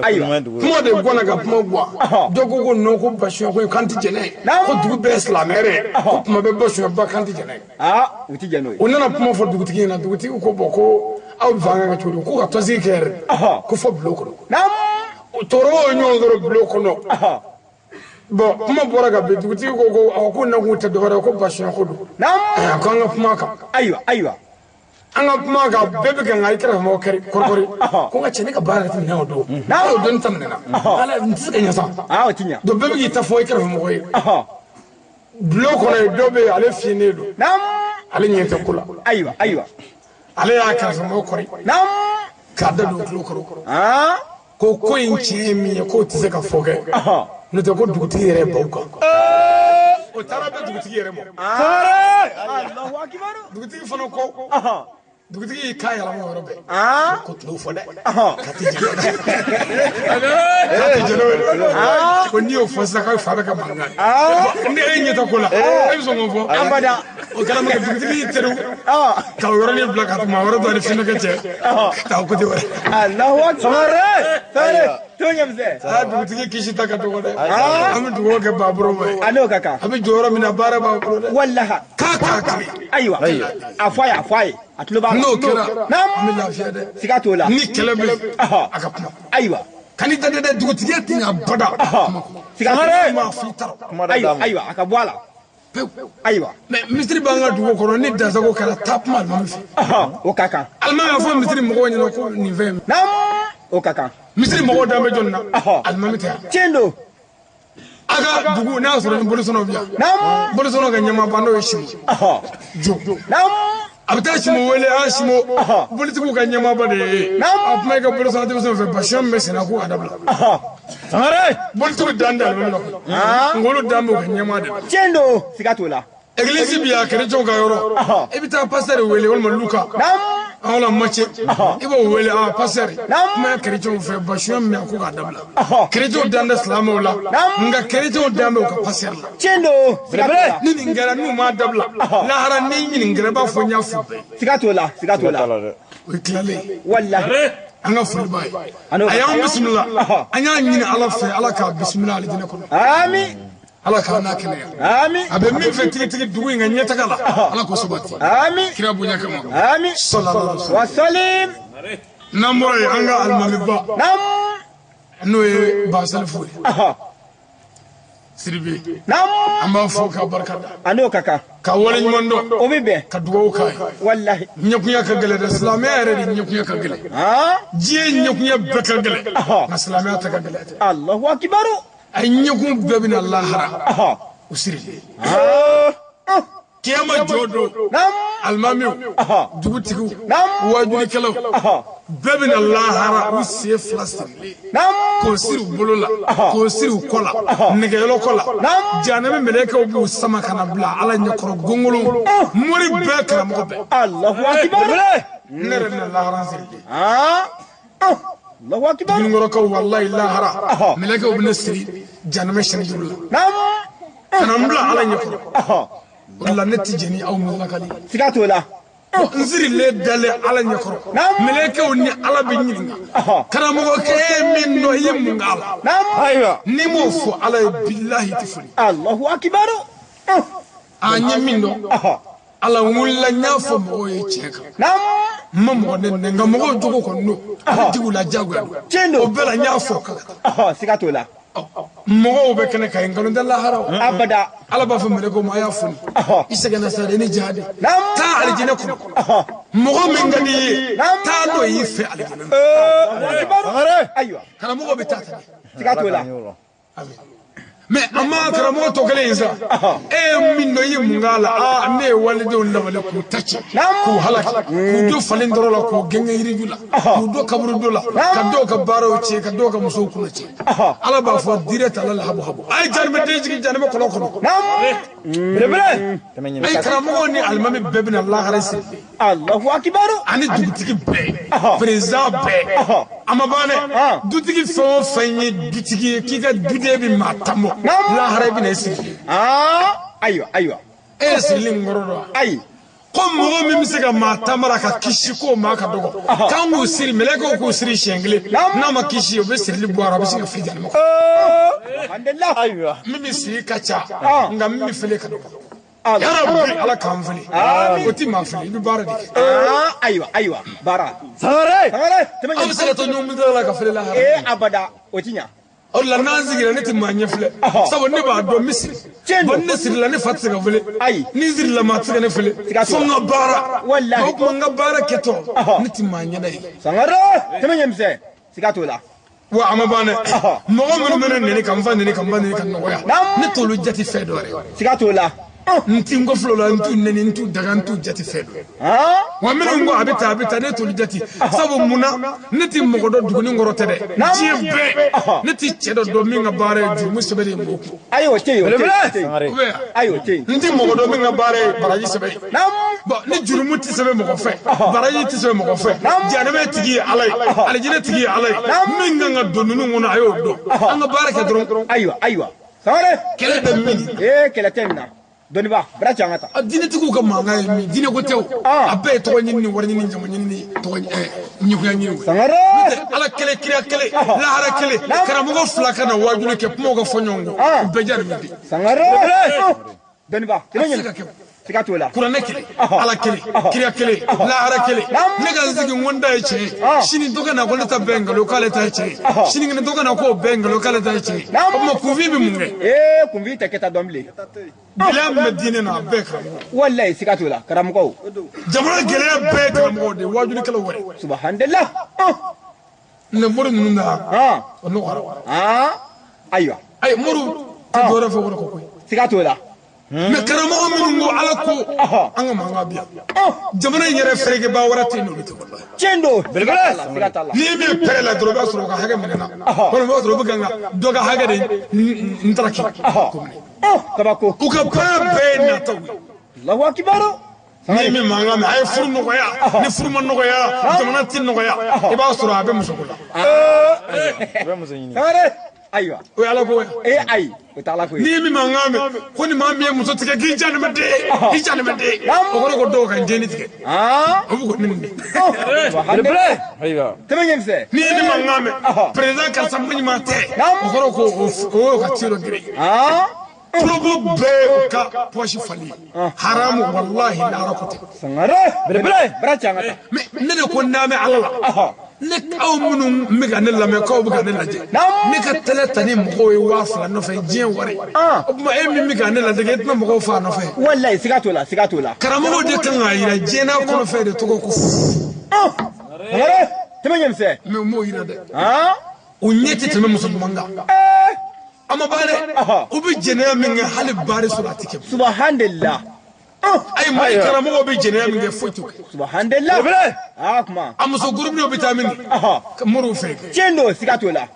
Ayiwa. Kuma de gɔnna ka kuma guwa. Dɔ ko ko non ko basuya ko k'an tɛ jɛnɛ ye. Ko dugu bɛɛ ye silamɛ yɛrɛ. Ko kuma bɛɛ basuya ba k'an tɛ jɛnɛ ye. U tɛ jɛn n'o ye. U nana kuma fɔ dugutigi ɲɛna dugutigi ko bɔn ko aw bɛ fɛ an ka kɛ cogo di ko ka tɔnsigi kɛ yɛrɛ. Ko fɔ bulon kɔnɔ. Cɛkɔrɔbaw ye ɲɔgɔn sɔrɔ bulon kɔnɔ. Bon kuma bɔra ka bin dugutigi ko ko awɔ ko nakun tɛ dɔwɛrɛ ye ko basuya ko don. Ko an ka kuma kan. Ayiwa ayiwa. An ka kuma kan bɛɛ bɛ kan ka i kɛrɛfɛmɔgɔ kari kɔrɔkɔri. Ko n ka cɛ ne ka baara yɛrɛ tɛ minɛ o don. N'a y'o dɔnni ta minɛ na. Ala n tɛ se ka ɲɛ sa. O ti ɲɛ. Donc bɛɛ bɛ k'i ta fɔ i kɛrɛfɛmɔgɔ ye. Bulon kɔnɔ yen dɔ bɛ yen ale finnen don. Ale ɲɛ tɛ ko la. Ayiwa ayiwa. Ale y'a kɛrɛfɛmɔgɔ kɔri. K'a da don tulo kɔrɔ. Ko ko in tiɲɛ ye min ye k'o tɛ se ka fɔ kɛ. N'o tɛ ko dugutigi yɛrɛ ye baw kan. O taara bɛ dugutigi yɛrɛ ma. Dugutigi fana ko. Dugutigi y'i kan yɛlɛma o yɔrɔ bɛɛ. Ko tul'o fɔ dɛ. Ka tɛ jɛnɛ. Ka tɛ jɛnɛ o ye. Ko n'i y'o fɔ sisan k'aw fa bɛ ka mankan ye. Ni e ɲɛ tɛ ko la. E bɛ sɔn k'o fɔ. Abada. O kɛra min kɛ dugutigi y'i teriw. Ka o yɔrɔnin bila ka maa wɛrɛ dɔ ni finɛkɛ cɛ. Ka taa côté wɛrɛ. Alahu akibaru. Sangare. To ɲɛmisɛn. Dugutigi kisi ta ka dɔgɔ dɛ. An bɛ dugawu kɛ Baburama ye. A n'o ka kan. A bɛ jɔ yɔrɔ min na baara b'a bolo dɛ. Walahi. K'a k'a kari. Ayiwa. A fɔ a ye a fɔ a ye. A tulo b'a la. N'o kɛra. An bɛ lafiya dɛ. Siga t'o la. Ni kɛlɛ bɛ yen. A ka kuma. Ayiwa. Kan'i da dɛ dugutigi tɛ ɲɛ abada. Siga t'o la. Kuma f'i ta Ayiwa ayiwa a ka bɔ a la. Pewu. Ayiwa. Mais misiri b'an ka dugu kɔnɔ ni dansago kɛra taa kuma alimami fɛ. O ka kan. Alimami y'a fɔ misiri mɔgɔw ɲɛna ko nin fɛn in. Naam. O ka kan. Misiri mɔgɔw dan bɛ jɔnni na? Alimami tɛ yan. Tiɲɛ don. A ka dugu n'a y'a sɔrɔ ni bolisɔnnaw bɛ yan. Naam. Bolisɔnnaw ka ɲɛmaaba n'o ye Simo. Jo. Naam. A bɛ taa Simo wele an Simo. Bolitigiw ka ɲɛmaaba de ye. Naam. A kuma i ka bolisɔnna denmisɛnw fɛ basiya min bɛ senna k'u ka dabila. Sangare. Bolitigiw dan tɛ alimami la koyi. Nka olu dan bɛ u ka ɲɛmaa de la. Tiɲɛ don. Siga t'o la. Église bi yan chrétienw ka yɔrɔ. I bɛ taa pasteur wele walima Luka. Naam. An la Matthieu. I b'o wele ah pasteur. Naam. Kuma chrétienw fɛ basiya min bɛ yan k'u k'a dabila. Chrétienw dan tɛ silamɛw la. Naam. Nka chrétienw dan bɛ u ka pasteur la. Tiɲɛ don. Siga t'o la. Ni nin kɛra n'u m'a dabila. Lahara ni ɲininkɛra i b'a fɔ n y'a f'u bɛɛ. Siga t'o la. Siga t'o la. O ye tilalen ye. Walahi. An ka foli b'a ye. Ano. A y'an bisimila. An y'a ɲini Ala fɛ Ala k'a bisimila alijinɛ kɔnɔ. Ami. Ala k'a n'a kɛnɛya. Ami. A bɛ min fɛ tigitigi dugu in ka ɲɛtaga la. Ala k'o sabati. Ami. Kira bonya kama. Ami. Sallallahu alaihi wasallam. Wasalim. N'an bɔra yen an ka alimamiba. Naam. N'o ye Basalifu ye. Sidibe. Naam. An b'a fɔ k'a barika da. A n'o ka kan. Ka waleɲuman dɔn. O bɛ bɛn. Ka dugawu k'a ye. Walahi. Ɲɛkunya ka gɛlɛn dɛ silamɛya yɛrɛ de ɲɛkunya ka gɛlɛn. Diɲɛ ɲɛkunya bɛɛ ka gɛlɛn. Nka silamɛya ta ka gɛlɛn dɛ. Allahu akibaru. A ɲɛkun bɛɛ bɛna lahara. O sirilen. Kiyama jɔ don. Naam. Alimamiw. Dugutigiw. Naam. Wajulikɛlaw. Bɛɛ bɛna lahara u sen fila sirilen. Naam. K'o siri u bolo la. K'o siri u kɔ la. Nɛgɛyɔlɔ kɔ la. Naam. Jahanama mɛlɛkɛw b'u sama ka na bila Ala ɲɛkɔrɔ gongolo. Mori bɛɛ karamɔgɔ bɛɛ. Allahu akibaru. Ne yɛrɛ bɛna lahara sirilen. Allahu akibaru. Dununkɔrɔkaw walayi lahara. Mɛlɛkɛw bɛna siri jahanama sɛnɛ juru la. Naam. Ka na n bila Ala ɲɛkɔrɔ. O de la ne ti jɛn ni aw mulakali. Siga t'o la. N sirilen dalen Ala ɲɛkɔrɔ. Naam. Mɛlɛkɛw ni Ala bɛ ɲininka. Karamɔgɔkɛ e min dɔn i ye mun k'a la. Naam. Ayiwa. N'i m'o fɔ Ala ye bilahi ti foli. Allahu akibaru. A n ye min dɔn. Ala n wulila n y'a fɔ mɔgɔw ye tiɲɛ kan. Naam. N ma mɔgɔ nɛni nka mɔgɔw jogo kɔni don. A bɛ digi u la diyagoya don. Tiɲɛ don. O bɛɛ la n y'a fɔ ka taa. Siga t'o la. Mɔgɔw bɛ kɛnɛ kan yen nkalon tɛ lahara o. Abada. Ala b'a fɔ mɛlɛkɛw ma a y'a foni. I sɛgɛnna sa dɛ ni jihadi. Naam. Taa alijinɛ kɔnɔ. Mɔgɔ min ka di i ye. Taa n'o y'i fɛ alijinɛ na. Akibaru. Ayiwa. Karamɔgɔ bɛ taa ta de. Siga t'o la. Mais a ma karamɔgɔ tɔ kelen in sa. E ye min dɔn i ye mun k'a la. Aa ne ye walidenw dabali k'u ta ci. K'u halaki. K'u don falen dɔrɔ la k'u gɛngɛ yiriju la. K'u don kaburudo la. Ka dɔw ka baaraw tiɲɛ ka dɔw ka musow kunna tiɲɛ. Ala b'a fɔ direct ala la habu habu. A ye jahanama den jigin jahanama kɔlɔn kɔnɔ. Naam. Belebele. Ayi karamɔgɔw ni alimami bɛɛ bɛna lahara siri. Allahu akibaru. Ani dugutigi bɛɛ. Président bɛɛ. A ma ban dɛ. Dutigi fɛn o fɛn ye dutigi ye k'i ka duden bɛ maa tan bɔ. Lahara i bɛna i sigi. Ayiwa ayiwa. E ye sirili in kɔrɔ dɔn wa? Ayi. Ko mɔgɔ min bɛ se ka maa tan mara ka kisi k'o maa ka dɔgɔ. K'an k'u siri mɛlɛkɛw k'u siri siɲɛ kelen. N'a ma kisi o bɛ sirili bɔ a la a bɛ se ka fili jahanama kɔnɔ. Alhamdulillah. Ayiwa. Min bɛ siri ka ca. Nka min bɛ fili ka dɔgɔ. Yarabi Ala k'an fili. O ti maa fili i bɛ baara de kɛ. Ayiwa ayiwa baara. Sangare. Sangare. Tɛmɛ Aw bɛ se ka to ɲɔgɔn bolo la ka fili lahara. Ee abada o ti ɲa. O de la n'an sigira ne tɛ maa ɲɛ filɛ. Sabu ne b'a dɔn n bɛ siri. Tiɲɛ don. Bon ne sirila ne fa tɛ se ka wele. Ayi. Ni n sirila maa tɛ se ka ne fili. Siga t'o la. Fo n ka baara. Walahi. O tuma n ka baara kɛtɔ ne tɛ maa ɲɛna ye. Sangare. Tɛmɛ ɲɛmisɛn. Siga t'o la. Wa a ma ban dɛ. Mɔgɔ minnu bɛ ne nɛni ka n fa nɛni ka n ba nɛni ka nɔgɔya. Naam. Ne t'olu jate fɛn dɔ yɛrɛ. Siga t'o la. N ti n kɔfilɛ o la n t'u nɛni n t'u daga n t'u jate fɛn dɔ ye. Wa minnu ko a bɛ tan a bɛ tan ne t'olu jate sabu mun na ne ti mɔgɔ dɔn duguni kɔrɔ tɛ dɛ diɲɛ bɛɛ ne ti cɛ dɔ dɔn min ka baara ye jurumu sɛbɛn de ye mɔgɔw kun. Ayi o tɛ yen o tɛ yen. Ou bien Ayi o tɛ yen. n ti mɔgɔ dɔn min ka baara ye baraji sɛbɛn ye. Naam. Bon ni jurumu tɛ sɛbɛn mɔgɔ fɛ baraji tɛ sɛbɛn mɔgɔ fɛ jahanama tigi ye Ala ye alijinɛ tigi ye Ala ye min kan ka don ninnu kɔnɔ a y'o dɔn an ka baara kɛ dɔrɔn. Ayiwa ayiwa. Sangare. Kɛlɛ bɛ min? Ee kɛlɛ tɛ nin na. Dɔnniba bara ci an ka taa. A diinɛtigiw ka mankan ye min diinɛ ko tɛ o. A bɛɛ ye tɔgɔ ɲini ni wari ɲini jamu ɲini ni tɔgɔ ɲɛkunya ɲini. Sangare. Ala kelen kira kelen lahara kelen karamɔgɔ fila ka na waajuli kɛ kumaw ka fɔ ɲɔgɔn kɔ u bɛɛ jaabi bɛ. Sangare. Dɔnniba tɛmɛ A tɛ se ɲɛ. ka kɛ o. Siga t'o la. Kuranɛ kelen, Ala kelen, kira kelen, lahara kelen. Ne ka n sigi n ko n ta ye tiɲɛ ye. Sini dɔ ka na ko ne ta bɛɛ ye nkalon k'ale ta ye tiɲɛ ye. Sinikɛnɛ dɔ ka na k'o bɛɛ ye nkalon k'ale ta ye tiɲɛ ye. O tuma kunfin bɛ mun kɛ? Ee, kunfin tɛ kɛta dɔn bilen. Gɛlɛya min bɛ diinɛ na, a bɛɛ ye karamɔgɔ. Walayi, siga t'o la, karamɔgɔw. Jamana gɛlɛya bɛɛ ye karamɔgɔw de ye, waajulikɛlaw wɛrɛ. Subhanallah. Nka mori ninnu na, o nɔgɔyara. Ayiwa. Ayi, moriw tɛ dɔwɛrɛ fɛ wari kɔ koyi. Siga t'o la. Mais karamɔgɔ minnu ko Ala ko, an ka mankan bi yan. Jamana in yɛrɛ feerekɛbaa wɛrɛ tɛ yen n'olu tɛ walahi. Tiɲɛ don. Belebele. Siga t'a la. N'i ye min pɛrɛ la dɔrɔn, i b'a sɔrɔ o ka hakɛ minɛna. Walima i b'a sɔrɔ o bɛ kan ka dɔ ka hakɛ de n taraki. Kabako. U ka baara bɛɛ ye nataw ye. Allahu akibaru. N'i ye min mankan mɛn, a ye furu nɔgɔya. Ni furu ma nɔgɔya, jamana tɛ nɔgɔya. I b'a sɔrɔ a bɛ musoko la. A bɛ muso ɲini. Sangare. Ayiwa. O ye Ala ko ye. Ee, ayi, o tɛ Ala ko ye. N'i ye min mankan mɛn ko ni maa min ye muso tigɛ k'i janimɛ den, k'i janimɛ den, o kɔrɔ ko dɔw ka n denni tigɛ. O bɛ ko nin de. Subhanallah. Ayiwa. Tɛmɛ ɲɛmisɛn. N'i ye min mankan mɛn, président karisa maɲuman tɛ, o kɔrɔ ko o y'o ka ci dɔ gere. Tulobo bɛɛ y'o ka pɔsi falen. Haramu walahi lahara ko tɛ. Sangare. Belebele. Bara ci an ka taa. Mais ne de ko n'an bɛ Ala la. Ne aw minnu bɛ ka ne lamɛn k'aw bɛ ka ne lajɛ, ne ka télé ta ni mɔgɔw ye 2000 nɔfɛ diɲɛ wari. O tuma e min bɛ ka ne lajɛ, e tɛna mɔgɔw fa nɔfɛ. Walayi, siga t'o la, siga t'o la. Karamɔgɔw de kan k'a yira diɲɛ n'a kɔnɔfɛn de tɔgɔ ko fu. Sangare. Tɛmɛ ɲɛmisɛn. Mais u m'o yira dɛ. U ɲɛ tɛ tɛmɛ muso ɲuman kan. A ma ban dɛ. U bɛ jɛnɛya min kɛ, hali baari sɔrɔ a tɛ kɛ. Subhanallah. Ayi, Mali karamɔgɔw bɛ jɛnɛya min kɛ, foyi t'o kɛ. Subhanallah. Aa, kuma. A muso gurupu dɔw bɛ taa min moriw fɛ. Tiɲɛ don, siga t'o la.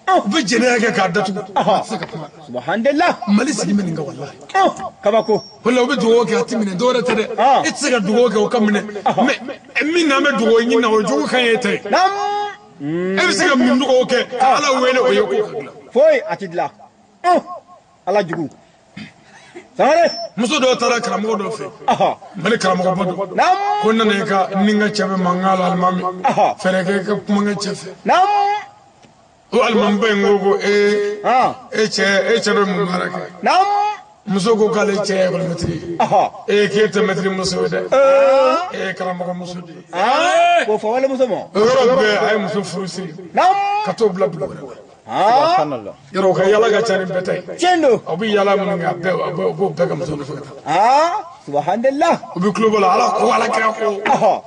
U bɛ jɛnɛya kɛ k'a datugu. A tɛ se ka kuma. Subhanallah. Mali sigi bɛ nin kan walahi. Kabako. Wala u bɛ dugawu kɛ a tɛ minɛ, dɔwɛrɛ tɛ dɛ. E tɛ se ka dugawu kɛ o ka minɛ. Mais min n'an bɛ dugawu ɲini na, o jogo ka ɲi e ta ye. E bɛ se ka min dugawu kɛ ka Ala wele o ye k'o ka dilan. Foyi a tɛ dilan. Ala jugu. Sangare. Muso dɔw taara karamɔgɔ dɔ fɛ. Mali karamɔgɔba dɔ. Ko n nana i ka ni n ka cɛ bɛ mankan la alimami. Fɛɛrɛ kɛ i ka kuma n ka cɛ fɛ. O alimamiba in ko ko ee e cɛ bɛ mun baara kɛ? Muso ko k'ale cɛ ye ekɔlimɛtiri ye. Ee, k'e tɛ mɛtiri muso ye dɛ. E ye karamɔgɔ muso de ye. K'o fɔ walimuso ma. O yɔrɔ bɛɛ a ye muso furu siri. Ka t'o bila dugu wɛrɛ la. Subhanallah. Yɔrɔ o ka yala ka ca ni bɛɛ ta ye. Tiɲɛ don. A bɛ yala minnu kɛ, a bɛɛ u b'o bɛɛ ka muso nɔfɛ ka taa. Subhanallah. U bɛ tulo bɔ la, Ala ko, Ala kira ko.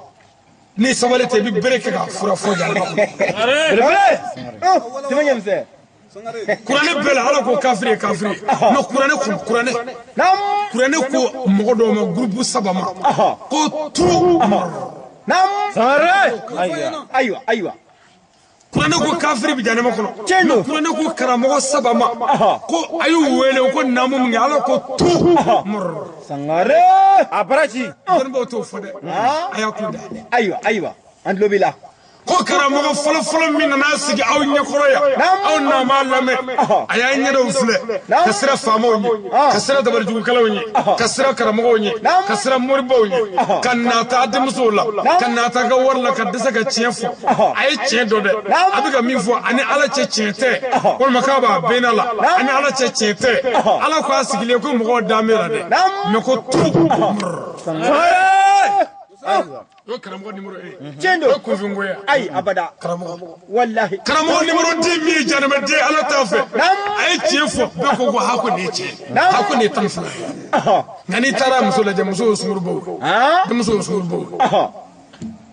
Ni sabali tɛ, i bɛ bere kɛ k'a fura fɔ jalaba kɔnɔ. Belebele. Tɛmɛ ɲɛmisɛn. Kuranɛ bɛɛ la Ala ko kafiri ye kafiri ye. Mais kuranɛ ko kuranɛ. Kuranɛ ko mɔgɔ dɔw ma, groupe 3 ma. Ko tu. Sangare. Ayiwa. Ayiwa, ayiwa. Kuranɛ ko kafiri bɛ janɛmɛ kɔnɔ. Tiɲɛ don. Kuranɛ ko karamɔgɔ 3 ma. Ko a y'u wele ko naamu min kɛ, Ala ko tu. Sangare. A bara ci. Dɔnnibaw t'o fɔ dɛ. A y'a tulo da. Ayiwa, ayiwa. An tulo b'i la. Ko karamɔgɔ fɔlɔfɔlɔ min nana sigi aw ɲɛkɔrɔ yan, aw n'a m'a lamɛn, a y'a ɲɛdaw filɛ, ka sira faamaw ɲɛ, ka sira dabalijugukɛlaw ɲɛ, ka sira karamɔgɔw ɲɛ, ka sira moribaw ɲɛ, ka nata a denmusow la, ka nata ka wari la, ka dɛsɛ ka tiɲɛ fɔ. A ye tiɲɛ dɔn dɛ, a bɛ ka min fɔ ani Ala cɛ tiɲɛ tɛ, walima k'a b'a bɛnna la, ani Ala cɛ tiɲɛ tɛ. Ala ko a sigilen ko mɔgɔw dan bɛ la dɛ, mais ko tu. O karamɔgɔ numéro 1. Tiɲɛ don. O kunfinko ye. Ayi, abada. Karamɔgɔ. Walahi. Karamɔgɔ numéro 10 min ye janɛmɛden Ala t'a fɛ. A ye tiɲɛ fɔ, bɛɛ ko ko ha ko nin ye tiɲɛ ye. Ha ko nin ye 12 ye. Nka n'i taara muso lajɛ, muso ye sunkurubaw ye. Denmuso ye sunkurubaw ye.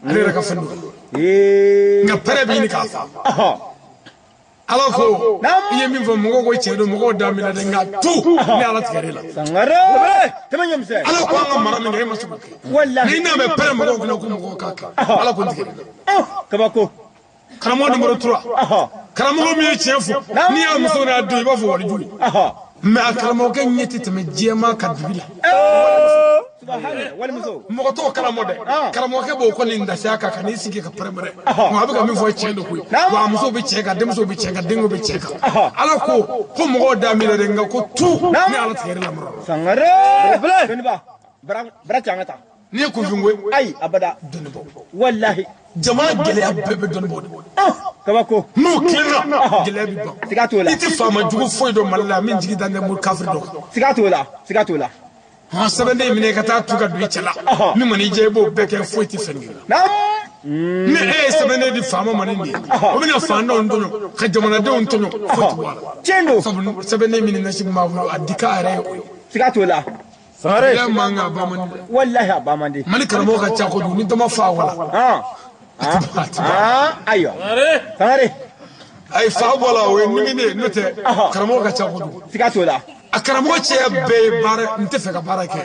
Ale yɛrɛ ka fɛn don. Nka pɛrɛ bɛ ɲini k'a fa. Ala ko i ye min fɔ mɔgɔw ko tiɲɛ don, mɔgɔw da minɛ dɛ, nka tu ne Ala tigɛr'e la. Sangare. Tɛmɛ ɲɛmisɛn. Ala ko an ka mara min kɛ, e ma se k'o kɛ. Walahi. N'i n'a mɛn pɛrɛn mɔgɔw kunna ko mɔgɔw k'a kɛ, Ala ko n tigɛr'e la. Kabako. Karamɔgɔ numéro 3. Karamɔgɔ min ye tiɲɛ fɔ, n'i y'a muso n'a den, i b'a fɔ walijugu. Mais a karamɔgɔkɛ ɲɛ tɛ tɛmɛ jɛman kan dibi la. Walimuso. Mɔgɔ t'o karamɔgɔ dɛ. Karamɔgɔkɛ b'o kɔni dasi a kan ka n'i sigi ka pɛrɛn-pɛrɛn. Wa a bɛ ka min fɔ tiɲɛ don koyi. Wa a muso bɛ tiɲɛ kan, denmuso bɛ tiɲɛ kan, denko bɛ tiɲɛ kan. Ala ko ko mɔgɔw da min na dɛ, nka ko tu ne Ala tigɛr'i la mɔrɔ. Sangare. Dɔnniba. Bara ci an ka taa. N'i ye kunfinko ye. Ayi, abada. Dɔnnibaw. Walahi. Jamana gɛlɛya bɛɛ bɛ dɔnnibaw de bolo. Kabako. N'u tilenna, gɛlɛya bɛ ban. Siga t'o la. I tɛ faama jugu foyi dɔn Mali la min jigi dalen bɛ kafiri dɔ kan. Siga t'o la, siga t'o la. Hɔn sɛbɛnden minɛ i ka taa tu ka don i cɛ la min mana i diya i b'o bɛɛ kɛ foyi tɛ fɛn k'i la. Ni e ye sɛbɛnden di faama ma nin de ye o bɛna faantanw tɔɲɔ ka jamanadenw tɔɲɔ foyi tɛ bɔ a la. Tiɲɛ don. Sabu sɛbɛnden min nasi b'a bolo a di k'a yɛrɛ ye o ye. Siga t'o la. Sangare. Gɛlɛya man kan a ba man di dɛ. Walahi a ba man di. Mali karamɔgɔ ka ca kojugu ni dɔ ma fa wala. Ayiwa. Sangare. Ayi fa bɔ la o ye nimini ye n'o tɛ karamɔgɔ ka ca kojugu. Siga t'o la. A karamɔgɔ cɛ bɛɛ ye baara n tɛ fɛ ka baara kɛ.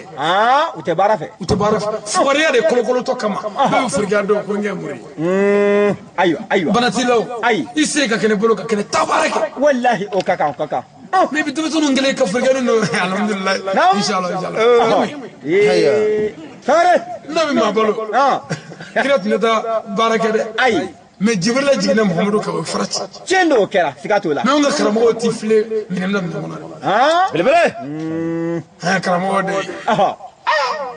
U tɛ baara fɛ. U tɛ baara fɛ. Fugariya de kolokolotɔ kama. Bɛɛ bɛ furikiya dɔn ko n kɛ mori ye. Ayiwa ayiwa. Bana t'i la o. Ayi. I se ka kɛnɛ bolo ka kɛnɛ taa baara kɛ. Walahi o ka kan o ka kan. Mais bi denmisɛnninw kɛlen ka furikiya ninnu alhamdulilayi. Inshallah inshallah. Sangare. N'a bɛ maa balo. Kira tun tɛ taa baara kɛ dɛ. Ayi. Mais Jibrila jiginna Muhamadu kan o ye fara ci. Tiɲɛ don o kɛra siga t'o la. Mais anw ka karamɔgɔw t'i file minɛ minɛ kɔnɔ dɛ. Belebele. Karamɔgɔ de ye.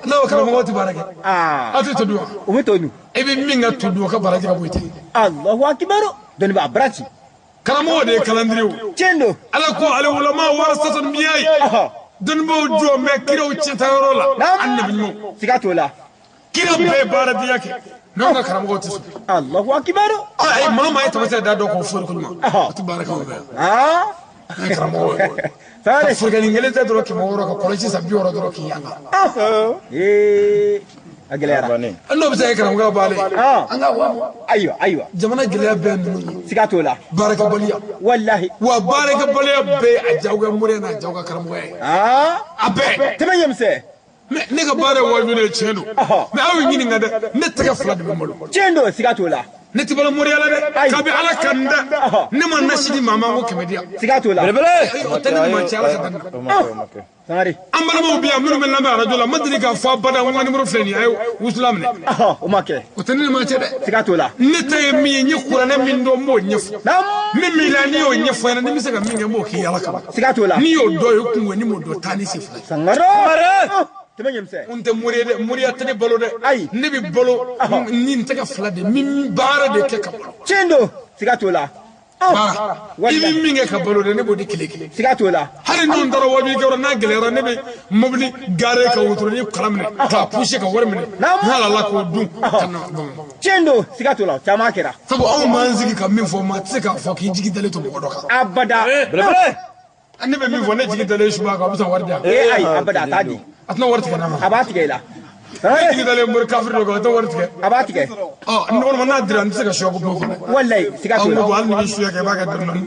N'o karamɔgɔw tɛ baara kɛ. Aw tɛ to dun wa? U bɛ to dun. E bɛ min ka to dun o ka baraji ka bon i ta ye. Alahu akibaru dɔnniba bara ci. Karamɔgɔw de ye kalandiri o. Tiɲɛ don. Ala ko ale wulama warasatul anbiya. Dɔnnibaw jɔ bɛ kiraw cɛtayɔrɔ la. Annabi ɲumanw. Siga t'o la. Kira bɛɛ ye baaradenya kɛ. N'anw ka karamɔgɔw tɛ sɔn. Alahu akibaru. Ayi maa maa ye tamasiyɛn da dɔn k'o fori ko ɲuman. O tɛ baara kɛ o bɛɛ. An ye karamɔgɔw ye. Sangare. Furukɛnin kelen tɛ dɔrɔn 600 ka kɔlɔsi san 60 dɔrɔn k'i yanga. A gɛlɛyara. N'o bɛ se ka kɛ karamɔgɔya baalen ye. An ka wa. Ayiwa ayiwa. Jamana gɛlɛya bɛɛ ninnu ye. Siga t'o la. Baarakɛbaliya. Walahi. Wa baarakɛbaliya bɛɛ ye a jagoya moriya n'a jagoya karamɔgɔya ye. A bɛɛ. Tɛmɛ ɲɛmisɛn. Mais ne ka baara ye wajibi de ye tiɲɛ don. Mais aw ye ɲininka dɛ ne tɛgɛ fila de bɛ n bolo. Tiɲɛ don siga t'o la. Ne tɛ balo moriya la dɛ. Kabi ala ka n da ne ma nasi di maa ma ko 100 di yan. Siga t'o la. Belebele. O tɛ ne ni maa cɛ ala ka dan na. Sangare. An balimaw bɛ yan minnu bɛ lamɛn arajo la n ma deli k'a fɔ abada n ko nimoro filɛ nin ye a ye wusula minɛ. O ma kɛ. O tɛ ne ni maa cɛ dɛ. Siga t'o la. Ne ta ye min ye n ye kuranɛ min dɔn n b'o ɲɛfɔ. Min b'i la n'i y'o ɲɛfɔ ɲɛna ni n bɛ se ka min kɛ n b'o k'i ala kama. Siga t'o la. N'i y'o dɔn ye kungo ni m'o dɔn taa ni sen fila ye. Sangare. Tɛmɛ ɲɛmisɛn. N tɛ mori ye dɛ moriya tɛ ne balo dɛ. Ayi. Ne bɛ balo ni n tɛgɛ fila de min baara de kɛ ka balo. Tiɲɛ don siga t'o la. Baara i bɛ min kɛ ka balo dɛ ne b'o de kelen kelen. Siga t'o la. Hali n'u taara wajibi kɛyɔrɔ n'a gɛlɛyara ne bɛ mobili gare ka wotoronin kala minɛ k'a puse ka wari minɛ n'ala k'o dun ka na Bamakɔ. Tiɲɛ don siga t'o la caman kɛra. Sabu anw m'an sigi ka min fɔ maa tɛ se k'a fɔ k'i jigi dalen to mɔgɔ dɔ kan. Abada. Belebele. Ne bɛ min fɔ ne jigi dalen suba kan a bɛ se ka wari di yan. Ayi abada a t'a di. A tɛna wari tigɛ n'a ma. A b'a tigɛ i la. Ne jigi dalen mori kafiri dɔ kan o tɛ wari tigɛ. A b'a tigɛ. Ɔ ne kɔni n'a dira n tɛ se ka suya ko kuma fɔ dɛ. Walayi siga t'o la. An ko hali ni bɛ suya kɛ i b'a kɛ dɔɔni dɔɔni.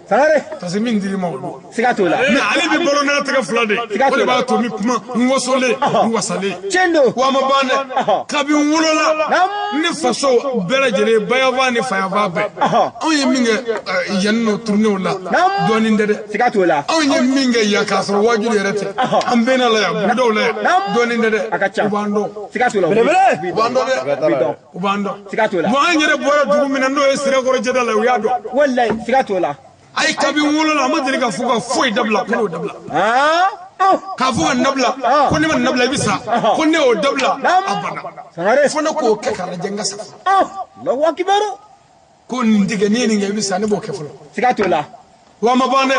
Sangare. Parce que min dir'i ma o don. Siga t'o la. Mais ale bɛ balo n'a tɛgɛ fila de. O de b'a to n bɛ kuma n wasolen n wasalen. Tiɲɛ don. Wa a ma ban dɛ. Kabi n wolola ne faso bɛɛ lajɛlen bayanfan ni fayanfan bɛɛ. Anw ye min kɛ yan nɔ tournéew la dɔɔnin tɛ dɛ. Siga t'o la. Anw ye min kɛ yan k'a sɔrɔ waajuli yɛrɛ tɛ. An bɛnna la yan bugudaw la yan dɔɔnin tɛ dɛ. A ka ca. U b'an dɔn. Siga t'o la. Belebele. U b'an dɔn dɛ. U b'an dɔn. Siga t'o la. Bon an yɛrɛ bɔra dugu min na n'o ye Sirakɔrɔ jɛda la u y'a dɔn. Walayi siga t'o la. Ayi kabi n wolola a ma deli ka fɔ ka foyi dabila ko ne y'o dabila. K'a fɔ ka n dabila ko ne ma nin dabila i bɛ sa ko ne y'o dabila a banna. Sangare. Fo ne k'o kɛ k'a lajɛ n ka sa. Alahu akibaru. Ko nin tɛ kɛ n'i ye nin kɛ i bɛ sa ne b'o kɛ fɔlɔ. Siga t'o la. Wa ma ban dɛ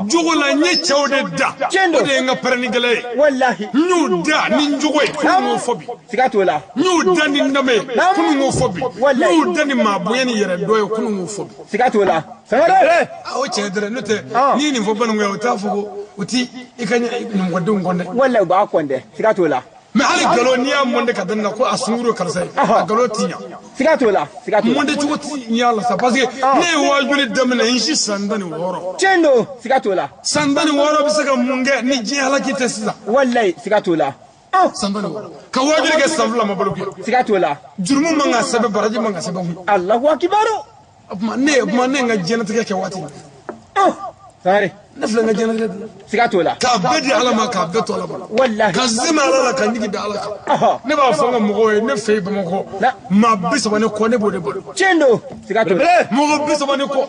jogo la n ye cɛw de da o de ye n ka pɛrɛnni gɛlɛn ye. Walahi. N y'u da ni n jogo ye kunun k'o fɔ bi. Siga t'o la. N y'u da ni n danbe ye kunun k'o fɔ bi. N y'u da ni maa bonya ni yɛrɛ dɔn ye kunun k'o fɔ bi. Siga t'o la. Sangare. O cɛ dɛrɛ n'o tɛ n'i ye nin fɔ bamananw ye o t'a fɔ ko o ti i ka ɲɔgɔndenw kɔn dɛ. Walahi u b'a kɔn dɛ siga t'o la. Mais hali nkalon n'i y'a mɔnde ka da ne la ko a sunkuru ye karisa ye a nkalon ti ɲa. Siga t'o la siga t'o la. Mɔnde cogo ti ɲa la sa parce que ne ye waajuli daminɛ n si san 16. Tiɲɛ don siga t'o la. San 16 bɛ se ka mun kɛ ni diɲɛ halaki tɛ sisan. Walayi siga t'o la. San 16 ka waajuli kɛ san 2 ma balo kɛ. Siga t'o la. Jurumu man ka sɛbɛn baraji man ka sɛbɛn kun. Alahu akibaru. O tuma ne ye n ka diɲɛlatigɛ kɛ waati min. Sangare. Ne filɛ n ka diɲɛlatigɛ de la. Siga t'o la. K'a bɛɛ di Ala ma k'a bɛɛ to Ala bolo. Walahi. Ka zima Ala la ka ɲigi da Ala kan. Ne b'a fɔ n ka mɔgɔw ye ne fɛ yen Bamakɔ maa 30 ni kɔ ne b'o de bolo. Tiɲɛ don siga t'o la. Mɔgɔ 30 ni kɔ.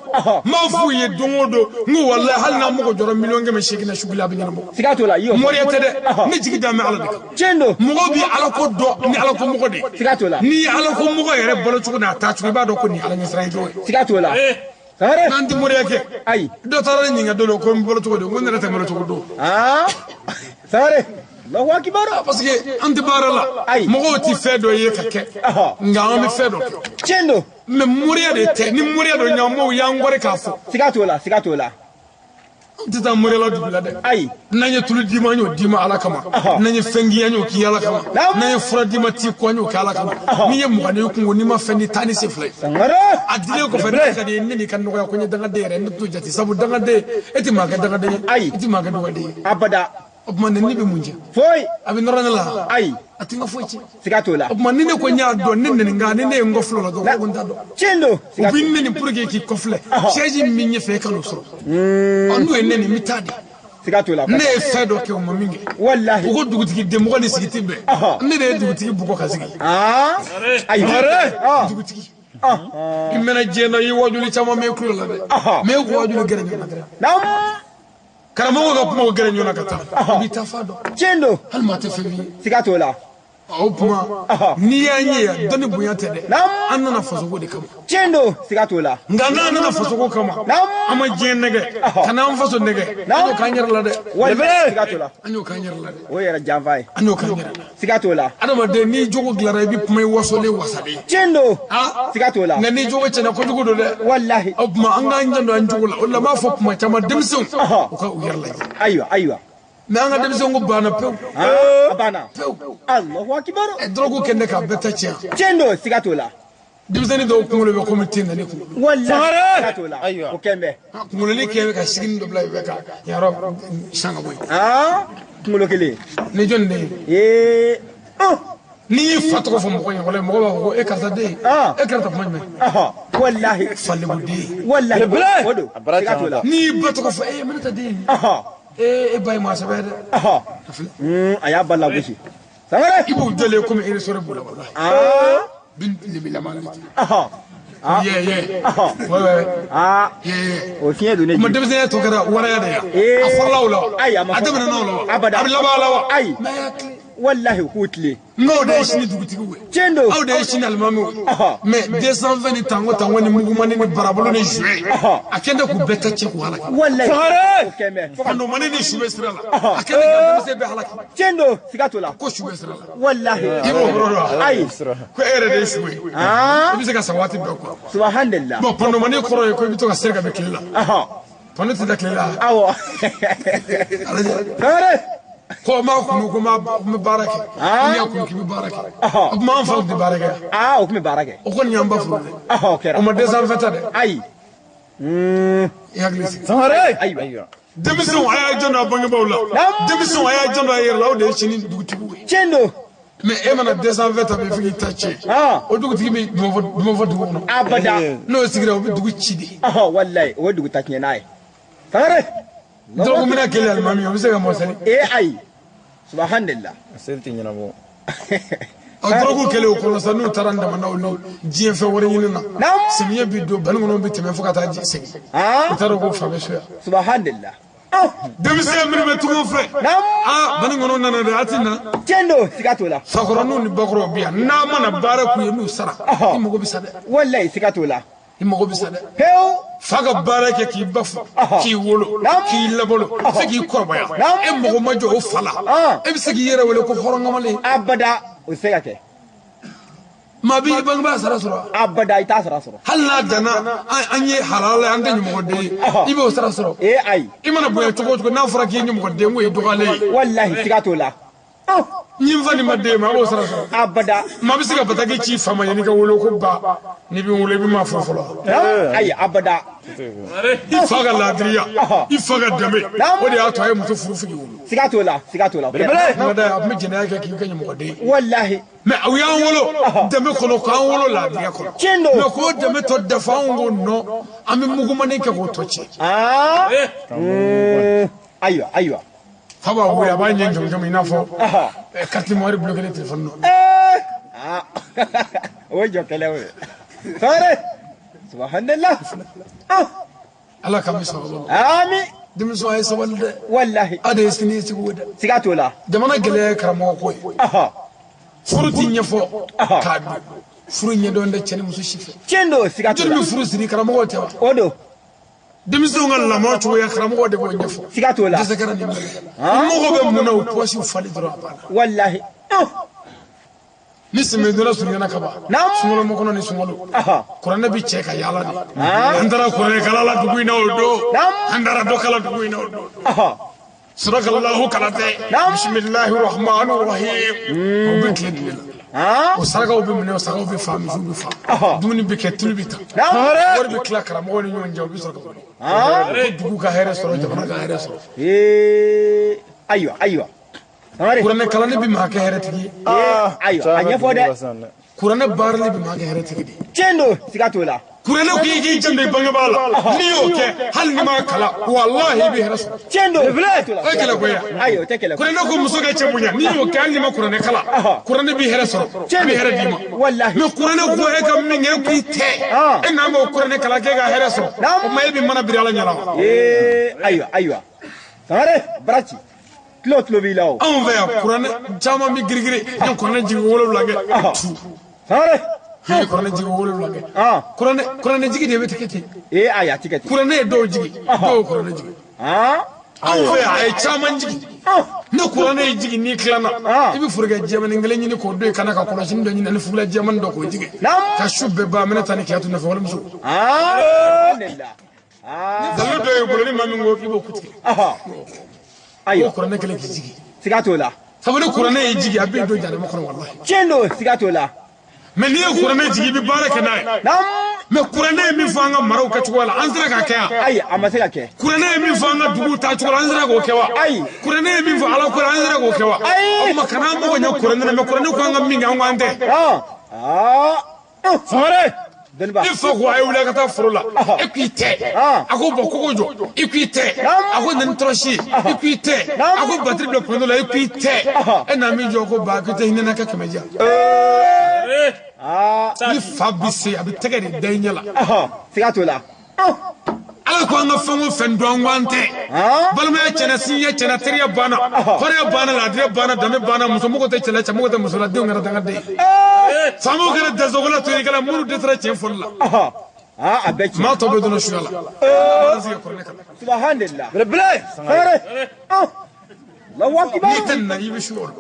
N b'a f'u ye don o don n ko walahi hali n'a mɔgɔ jɔra 800,000 miliyɔn na su kelen a bɛ ɲɛnabɔ. Siga t'o la. Moriya tɛ dɛ ne jigi dan bɛ Ala de kan. Tiɲɛ don. Mɔgɔ b'i Ala ko dɔn ni Ala ko mɔgɔ de ye. Siga t'o la. N'i ye Ala ko mɔgɔ yɛrɛ balo cogo n'a taa cogo i b'a dɔn ko nin ye Ala ɲɛsiranɲɛ cogo ye. Siga t'o la. Sangare. N'an tɛ moriya kɛ. Ayi. Dɔ taara ne ɲininka don dɔ ko n balo cogo di n ko ne yɛrɛ tɛ balo cogo dɔn. Sangare. Allahu akbar. Parce que an tɛ baara la. Ayi. Mɔgɔw tɛ fɛn dɔ ye ka kɛ. Nka an bɛ fɛn dɔ kɛ. Tiɲɛ don. Mais moriya de tɛ ni moriya dɔ ɲamɔgɔw y'an kɔrɔ k'a fɔ. Siga t'o la, siga t'o la. An tɛ taa moriya la dugu la dɛ. Ayi. N'an ye tulu d'i ma an y'o d'i ma Ala kama. N'an ye fɛn k'i ye an y'o k'i Ala kama. N'an ye fura d'i ma t'i kɔ an y'o kɛ Ala kama. N'i ye mugan n'i kungo n'i ma fɛn di taa ni sen fila ye. Sangare. A dilen kɔfɛ ne ka di ye ne n'i ka nɔgɔya ko n ye dangaden yɛrɛ ne t'o jate sabu dangaden e tɛ maa kɛ dangaden ye. Ayi. I tɛ maa kɛ dɔgɔden ye. Abada. O tuma nɛni bɛ mun jɛ? Foyi. A bɛ nɔrɔ ne la. Ayi. A tɛ n ka foyi tiɲɛ. Siga t'o la. O tuma ni ne ko n y'a dɔn ne nɛni nka ni ne ye n kɔfilɛ o la dɔrɔn ko n t'a dɔn. Tiɲɛ don. U b'i nɛni pour que k'i kɔfilɛ. Siège min ɲɛfɛ e ka n'o sɔrɔ. Ɔ n'u ye nɛni n bɛ taa de. Siga t'o la. Ne ye fɛn dɔ kɛ o ma min kɛ. Walahi. U ko dugutigi denmɔgɔ ni sigi tɛ bɛn. Ne de ye dugutigi bugɔ ka sigi. Ayi. Dugutigi. I mɛnna diɲɛ na i ye wajuli caman mɛn i tulo la dɛ. Mais e ko wajuli gɛrɛ ɲɔgɔn na dɛ. Naamu. Karamɔgɔw ka kumaw gɛrɛ ɲɔgɔn na ka taa. I b'i ta fa dɔn. Tiɲɛ don. Hali maa tɛ fɛn f'i ye. Siga t'o la. O tuma n'i y'an ye yan dɔnni bonya tɛ dɛ. An nana fasoko de kama. Tiɲɛ don. Siga t'o la. Nka n'an nana fasoko kama. An ma diɲɛ nɛgɛ. Ka n'an faso nɛgɛ. An y'o k'an yɛrɛ la dɛ. Walahi. Siga t'o la. An y'o k'an yɛrɛ la dɛ. O yɛrɛ janfa ye. An y'o k'an yɛrɛ la. Siga t'o la. Adamaden n'i jogo dilanna i bɛ kuma i wasolen wasalen. Tiɲɛ don. Siga t'o la. Nka n'i jogo tiɲɛna kojugu don dɛ. Walahi. O tuma an k'an janto an jogo la. O de la n b'a fɔ kuma caman denmisɛnw u ka u yɛrɛ lajɛ. Ayiwa ayiwa. Mais an ka denmisɛnw ko banna pewu. A banna. Pewu. Allahu akbar. Dɔrɔgu kɛ ne k'a bɛɛ ta tiɲɛ. Tiɲɛ don. Siga t'o la. Denmisɛnnin dɔw kunkolo bɛ komi ten na ne kunkolo. Walahi. Siga t'o la. Ayiwa. O kɛn bɛ. Kunkoloni kɛ bɛ ka sigini dɔ bila i bɛ ka yan yɔrɔ san ka bɔ yen. Kunkolo kelen. Ni jɔn de ye. Ee. N'i y'i fa tɔgɔ fɔ mɔgɔ ye walahi mɔgɔ b'a fɔ ko e karisa den. E kɛra ta kuma jumɛn. Walahi. Falebu den. Walahi. O don. Siga t'o la. N'i y'i ba tɔgɔ fɔ e mana ta den. E ba ye maa sɛbɛ ye dɛ. A y'a ba lagosi. Sangare. I b'u jɔlen komi ressort b'u la walahi. Bin lebilama le ten. Ye ye. Ouais. Ye ye. O fiɲɛ don ne Kuma denmisɛnya tɔ kɛra waraya de ye. A fɔlɔla o la wa? Ayi, a ma A daminɛna o la wa? Abada. A bɛ laban a la wa? Ayi. Mais a y'a tilen. Walahi u k'u tilen. N'aw de ye sini dugutigiw ye. Tiɲɛ don. Aw de ye sini alimamiw ye. Mais 220 ni tango tango ni mugumani ni barabolo ni jouet. A kɛn tɛ k'u bɛɛ ta tiɲɛ k'u halaki. Walahi. Sangare. O kɛn bɛ. Fandomani ni su bɛ sira la. A kɛn tɛ ka denmisɛn bɛɛ halaki. Tiɲɛ don. Siga t'o la. Ko su bɛ sira la. Walahi. I b'o yɔrɔ dɔn wa? Ayi. Ko e yɛrɛ de ye su ye. I bɛ se ka sa waati bɛɛ quoi. Subhanallah. Bon pandomani kɔrɔ ye ko i bɛ to ka seri ka bɛn tile la. Pano tɛ da tile la. Awɔ. Sangare. Ko n b'a kunu ko n bɛ baara kɛ. N'i y'a kunu k'i bɛ baara kɛ. O tuma an faw tɛ baara kɛ. O tun bɛ baara kɛ. O kɔni y'an ba furu dɛ. O kɛra. O ma 220 ta dɛ. Ayi. I hakili sigi. Sangare. Ayiwa. Denmisɛnw a y'a janto a bangebaaw la. Denmisɛnw a y'a janto a yɛrɛ la aw de ye sini dugutigiw ye. Tiɲɛ don. Mais e mana 220 ta bi fo k'i ta tiɲɛ. O dugutigi bɛ duman fɔ dugu kɔnɔ. Abada. N'o sigira o bɛ dugu ci de. Walahi o ye dugu ta tiɲɛ n'a ye. Sangare. Dɔrɔgu minɛ kelen alimami o bɛ se ka mɔ seli. Ee ayi. Subhanallah. Seli tɛ ɲɛnabɔ. A dɔrɔgu kɛlen o kɔnɔ sa n'u taara damadaw ni diɲɛ fɛn wɛrɛ ɲini na. Samiyɛ bi don bani kɔnɔ bɛ tɛmɛ fo ka taa segin. U t'a dɔn ko fa bɛ so yan. Subhanallah. Denmisɛn minnu bɛ tungo fɛ. Bani kɔnɔ nana dɛ a ti na. Tiɲɛ don. Siga t'o la. Fakɔrɔninw ni bakɔrɔw bɛ yan n'a mana baara k'u ye n'u sara. I mago bɛ sa dɛ. Walahi siga t'o la. I mago bɛ sa dɛ. Pewu. Fa ka baara kɛ k'i ba fo k'i wolo k'i labalo fo k'i kɔrɔbaya e mago ma jɔ o fa la e bɛ se k'i yɛrɛ wele ko hɔrɔn kamalen. Abada o tɛ se ka kɛ. Maa b'i bangebaa sara sɔrɔ. Abada i t'a sara sɔrɔ. Hali n'a danna an ye halala an tɛ ɲɛmɔgɔden ye i b'o sara sɔrɔ. Ee ayi. I mana bonya cogo o cogo n'a fɔra k'i ye ɲɛmɔgɔden ko ye dɔgɔyalen ye. Walahi siga t'o la. Ni n fa ni ma den ma a b'o sara sɔrɔ. Abada. Maa bɛ se ka bataki ci fa ma yanni ka wolo ko ba n'i bɛ n wolo i bɛ maa fɔ fɔlɔ. Ayi abada. I fa ka laadiriya i fa ka danbe o de y'a to a ye muso furu fo k'i wolo. Siga t'o la siga t'o la. Belebele. A tun bɛ jɛnɛya kɛ k'i kɛ ɲɛmɔgɔden ye. Walahi. Mais u y'an wolo danbe kɔnɔ k'an wolo laadiriya kɔnɔ. Tiɲɛ don. Mais k'o danbe tɔ dafa anw ko non an bɛ mugumani kɛ k'o tɔ tiɲɛ. Ayiwa ayiwa. Fa b'a wele a b'a ɲɛ jɔnjɔn i n'a fɔ carte mémoire bloquée téléphone nɔ. O ye jɔ kɛlɛ o ye. Sangare. Subhanallah. Ala k'an bɛ sabali. Ami. Denmisɛnw a ye sabali dɛ. Walahi. A de ye sini ɲɛsigi ye dɛ. Siga t'o la. Jamana gɛlɛya ye karamɔgɔ ko ye. Furu ti ɲɛfɔ k'a dun. Furu ɲɛdɔn tɛ cɛ ni muso si fɛ. Tiɲɛ don siga t'o la. Jɔnni bɛ furu siri karamɔgɔ tɛ wa? O don. Denmisɛnw ka lamɔ cogoya karamɔgɔ de b'o ɲɛfɔ. Siga t'o la. Dɛsɛ kɛra nin bɛɛ la. Mɔgɔ bɛ mun na o pɔsiw fali dɔrɔn a banna. Walahi. Ni sɛmɛdonna surunyana ka ban. Sunkalo makɔnɔ ni sunkalo. Kuranɛ bi cɛ ka yaala de. An taara kuranɛ kala la dugu in na o don. An taara dɔ kala dugu in na o don. Surakallahu kala tɛ. Bisimilahi rahmani rahim. O bɛ tile de la. O sarakaw bɛ minɛ, o sarakaw bɛ fa, misiw bɛ fa. Dumuni bɛ kɛ, tulu bɛ ta. Wari bɛ tila karamɔgɔw ni ɲɔgɔn cɛ, o bɛ sɔrɔ ka wuli. Dugu ka hɛrɛ sɔrɔ, jamana ka hɛrɛ sɔrɔ. Ayiwa, ayiwa. Kuranɛ kalanni bɛ maa kɛ hɛrɛtigi ye. Ayiwa, a ɲɛfɔ dɛ. Kuranɛ baarali bɛ maa kɛ hɛrɛtigi de ye. Tiɲɛ don, siga t'o la. Kuranɛ ko i k'i janto i bangebaa la, n'i y'o kɛ hali n'i m'a kalan, walahi i bɛ hɛrɛ sɔrɔ. Tiɲɛ don. O ye kɛlɛ ko ye. Ayi, o tɛ kɛlɛ ko ye. Kuranɛ ko muso ka cɛ bonya, n'i y'o kɛ hali n'i ma kuranɛ kalan, kuranɛ bɛ hɛrɛ sɔrɔ, a bɛ hɛrɛ d'i ma. Walahi. Mais kuranɛ ko e ka min kɛ, e k'i tɛ, e n'an b'o kuranɛ kalan k'e ka hɛrɛ sɔrɔ, o tuma e bɛ mana biri Ala ɲɛ la wa. Ayiwa, ayiwa. Sangare, baraci. Tulo tulo b'i la o. Anw fɛ yan kuranɛ caman bɛ girigiri, n ye kuranɛ jigin 7 kɛ. Sangare. N ye kuranɛ jigin 7 kɛ. Kuranɛ jigi de bɛ tigɛ ten. Ayi, a tigɛ ten. Kuranɛ ye dɔw jigin, dɔw ye kuranɛ jigin. Anw fɛ yan a ye caman jigin. Ne kuranɛ ye jigin n'i tilanna, i bɛ forokɛ jɛmanin kelen ɲini k'o don i kana ka kɔlɔsini dɔ ɲini ani fugula jɛmanin dɔ k'o jigin. Ka su bɛɛ ban minɛ ta ni kɛyatu nɔfɛ walimuso. Dalu dɔ y'i bolo ni maa min ko k'i b'o kutigɛ. Ayiwa. O kuranɛ kelen k'i jigin. Siga t'o la. Sabu ni kuranɛ y'i jigin a b'i don jahanama kɔnɔ walahi. Tiɲɛ don, siga t'o la. Mais n'i ye kuranɛ jigin i bɛ baara kɛ n'a ye. Mais kuranɛ ye min fɔ an ka maraw kɛcogo la, an sera k'a kɛ yan. Ayi, a ma se ka kɛ. Kuranɛ ye min fɔ an ka duguw taacogo la, an sera k'o kɛ wa? Ayi. Kuranɛ ye min fɔ Ala ko la, an sera k'o kɛ wa? Ayi. O tuma kana an mago ɲɛ kuranɛ la, mais kuranɛ ko an ka min kɛ, an ko an tɛ. Sangare. I fa ko a ye wuli a ka taa foro la, e k'i tɛ. A ko bɔn kogo jɔ, i k'i tɛ. A ko na ni tɔrɔsi ye, i k'i tɛ. A ko batiri bila kundo la, i k'i tɛ. E n'a min jɔ ko ba k'i tɛ hinɛ n'a kɛ 100 diya. Ni fa bi se a bɛ tɛgɛ de da i ɲɛ la. Siga t'o la. Ala ko an ka fɛn o fɛn dɔn, an ko an tɛ. Balimaya tiɲɛna, sinjiya tiɲɛna, teriya banna, hɔrɔnya banna, laadiriya banna, danbe banna, muso mago tɛ cɛ la, cɛ mago tɛ muso la, denw kɛra dangaden ye. Faamaw kɛra dasogola, toyirikɛla, minnu dɛsɛra tiɲɛ fɔli la. A bɛɛ tiɲɛ. Maa tɔ bɛ donna suya la. Subhanallah. Belebele. Sangare. Allahu akbar. N'i tɛ nin na i bɛ su o la.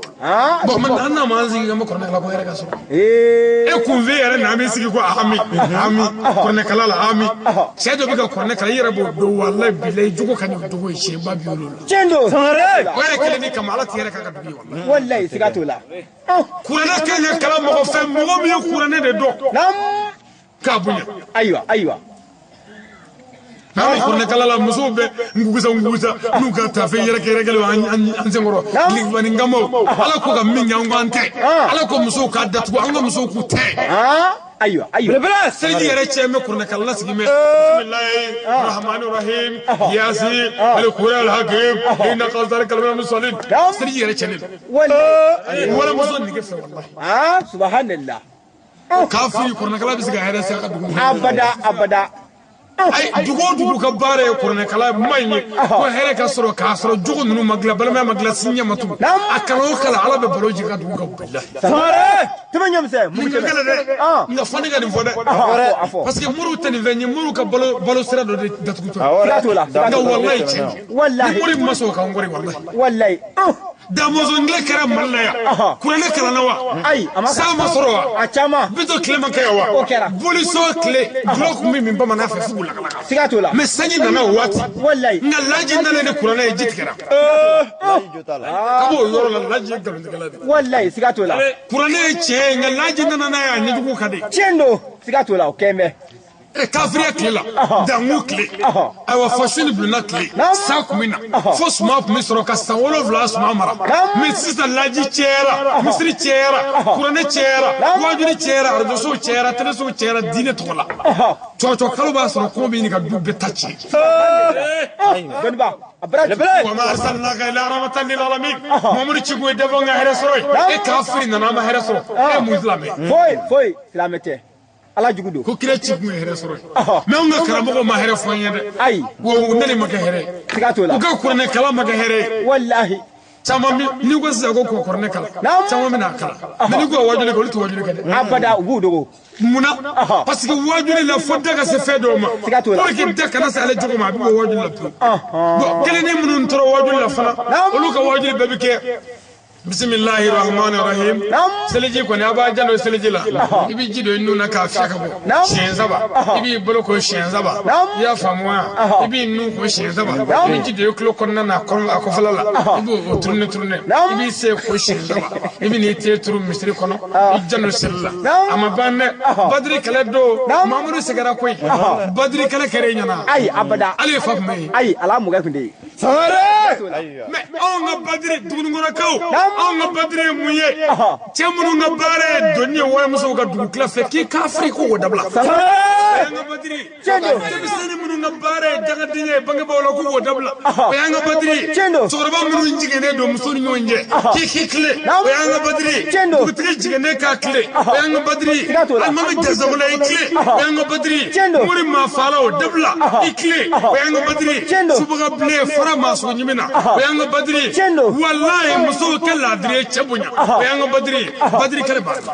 Bon maintenant an n'a m'an sigi k'an bɛ kuranɛ kalan ko hɛrɛ ka sɔrɔ. E kunfin yɛrɛ n'an bɛ sigi ko ami ami kuranɛ kalan la ami. Cɛ dɔ bɛ ka kuranɛ kalan i yɛrɛ b'o dɔn walahi bilahi jogo ka ɲi o jogo ye siɲɛ ba 70. Tiɲɛ don. Sangare. O yɛrɛ kelen de kama Ala tɛ hɛrɛ k'a ka dugu ye walahi. Walahi siga t'o la. Kuranɛ kan ka kalan mɔgɔ fɛ, mɔgɔ min ye kuranɛ de dɔn. K'a bonya. Ayiwa, ayiwa. N'an bɛ kuranɛ kalan la, musow bɛ ngugusa ngugusa n'u ka tafe yɛrɛkɛ yɛrɛkɛlenw an senkɔrɔ. Gilibani kamaw, Ala ko ka min kɛ an ko an tɛ. Ala ko musow k'a datugu, an ka musow k'u tɛ. Ayiwa, ayiwa. Belebele. Seliji yɛrɛ cɛ n bɛ kuranɛ kalan sigi mɛ. Bisimilahi rahmani rahim yasin alikuran alhakim inna qasdal kalama musalin. Seliji yɛrɛ cɛ ne don. Walahi. Walimuso nege fɛ walahi. Subhanallah. Kafiri kuranɛ kalan bɛ se ka hɛrɛ se a ka dugu ma. Abada, abada. Ayi, dugu o dugu ka baara ye kuranɛkalan ma ɲi ko hɛrɛ ka sɔrɔ k'a sɔrɔ jogo ninnu ma dilan, balimaya ma dilan, sinjiya ma tugu. A kalan o kalan Ala bɛ balo jigin ka dugu kan bilahi. Sangare. Tɛmɛ ɲɛmisɛn, mugu Nin ka tɛmɛ. gɛlɛn dɛ. Nka fɔ ne ka nin fɔ dɛ. A fɔ. Parce que moriw tɛ nin fɛn ye, moriw ka balo sira dɔ de datugutɔ. Siga t'o la. Nka walahi tiɲɛ don. Walahi. Ni mori ma sɔn k'an kɔri walahi. Walahi. Damɔzɔn tile kɛra Mali la yan. Kuranɛ kalanna wa? Ayi, a ma. San ma sɔrɔ wa? A caman. Bitɔn tile ma kɛ yan wa? O kɛra. Boliso tile, dulɔ tun bɛ min bamanan fɛ f'u lakalaka. Siga t'o la. Mais sanji nana o waati. Walahi. Nka laji nana ni kuranɛ ye, ji tigɛra. Ka b'o yɔrɔ la, laji ye nkalontigɛla de ye. Walahi, siga t'o la. Kuranɛ ye tiɲɛ ye, nka laji nana n'a ye a ɲɛjugu ka di. Tiɲɛ don, siga t'o la, o kɛn bɛ. Kafiriya tile la, dangu tile, ayiwa faso ni bulonna tile, san kun bɛ na, fo suman kun bɛ sɔrɔ ka san 7 suman mara. Mais sisan laji cayara, misiri cayara, kuranɛ cayara, wajuli cayara, arajosow cayara, telesow cayara diinɛ tɔgɔ la. Cɔcɔ kalo b'a sɔrɔ kɔngɔ bɛ ɲini ka du bɛɛ ta tiɲɛ. Dɔnniba, a bara ci. Wa ma arsalnaka illa rahmatan lil alamin. Mamadu ci kun ye dɛfɛnw ka hɛrɛ sɔrɔ ye. E kafiri nana an ma hɛrɛ sɔrɔ. E mun silamɛ? Foyi, foyi, silamɛ tɛ. Ala jugu don. Ko kira ci kun ye hɛrɛ sɔrɔ ye. Mais anw ka karamɔgɔw ma hɛrɛ fɔ an ye dɛ. Ayi. Wa u nali ma kɛ hɛrɛ ye. Siga t'o la. U ka kuranɛ kalan ma kɛ hɛrɛ ye. Walahi. Caman n'i ko sisan ko kuranɛ kalan caman bɛ n'a kalan mais n'i ko wajuli kɛ olu tɛ wajuli kɛ dɛ. Abada u b'u dogo. Munna parce que wajuli la fo da ka se fɛn dɔw ma. Siga t'o la. Pour que da kana se ale jogo ma a bɛ bɔ wajuli la pewu. Bon kelennin minnu tora wajuli la fana olu ka wajuli bɛɛ bɛ kɛ. Bisimilahi rahmani rahim. Seliji kɔni a b'a janto seliji la. I bɛ ji don i nun na k'a fiyɛ ka bɔ. Siɲɛ 3. I b'i bolo ko siɲɛ 3. I y'a faamu wa? I b'i nun ko siɲɛ 3. I bɛ ji don i tulo kɔnɔna na a kɔfɛla la. I b'o tourner tourner. I b'i sen ko siɲɛ 3. I bɛ n'i ten turu misiri kɔnɔ. I janto seli la. A ma ban dɛ. Badiri kɛlɛ don. Mamadu sɛgɛnna koyi. Badiri kɛlɛ kɛra e ɲɛna. Ayi abada. Hali fa tun bɛ yen. Ayi ala mɔkɛ tun tɛ yen. Sangare. Mais anw ka badiri dugunikɔnɔkaw. Anw ka badiri ye mun ye? Cɛ minnu ka baara ye doni ye walimusow ka dugu tila fɛ k'i kafiri ko k'o dabila. O y'an ka badiri ye. Denmisɛnnin minnu ka baara ye dangadenya ye bangebaaw la k'u k'o dabila. O y'an ka badiri ye. Cɛkɔrɔba minnu jiginnen don muso ni ɲɔgɔn cɛ k'i k'i tile. O y'an ka badiri ye. Dugutigi jiginnen k'a tile. O y'an ka badiri ye. Alimami jazagola i tile. O y'an ka badiri ye. Mori maafaala o dabila i tile. O y'an ka badiri ye. Subaga bilen fara maasogo ɲimi na. O y'an ka badiri ye. Walayi musow kɛ laadiri ye cɛ bonya. O y'an ka badiri ye. Badiri kɛlɛ banna.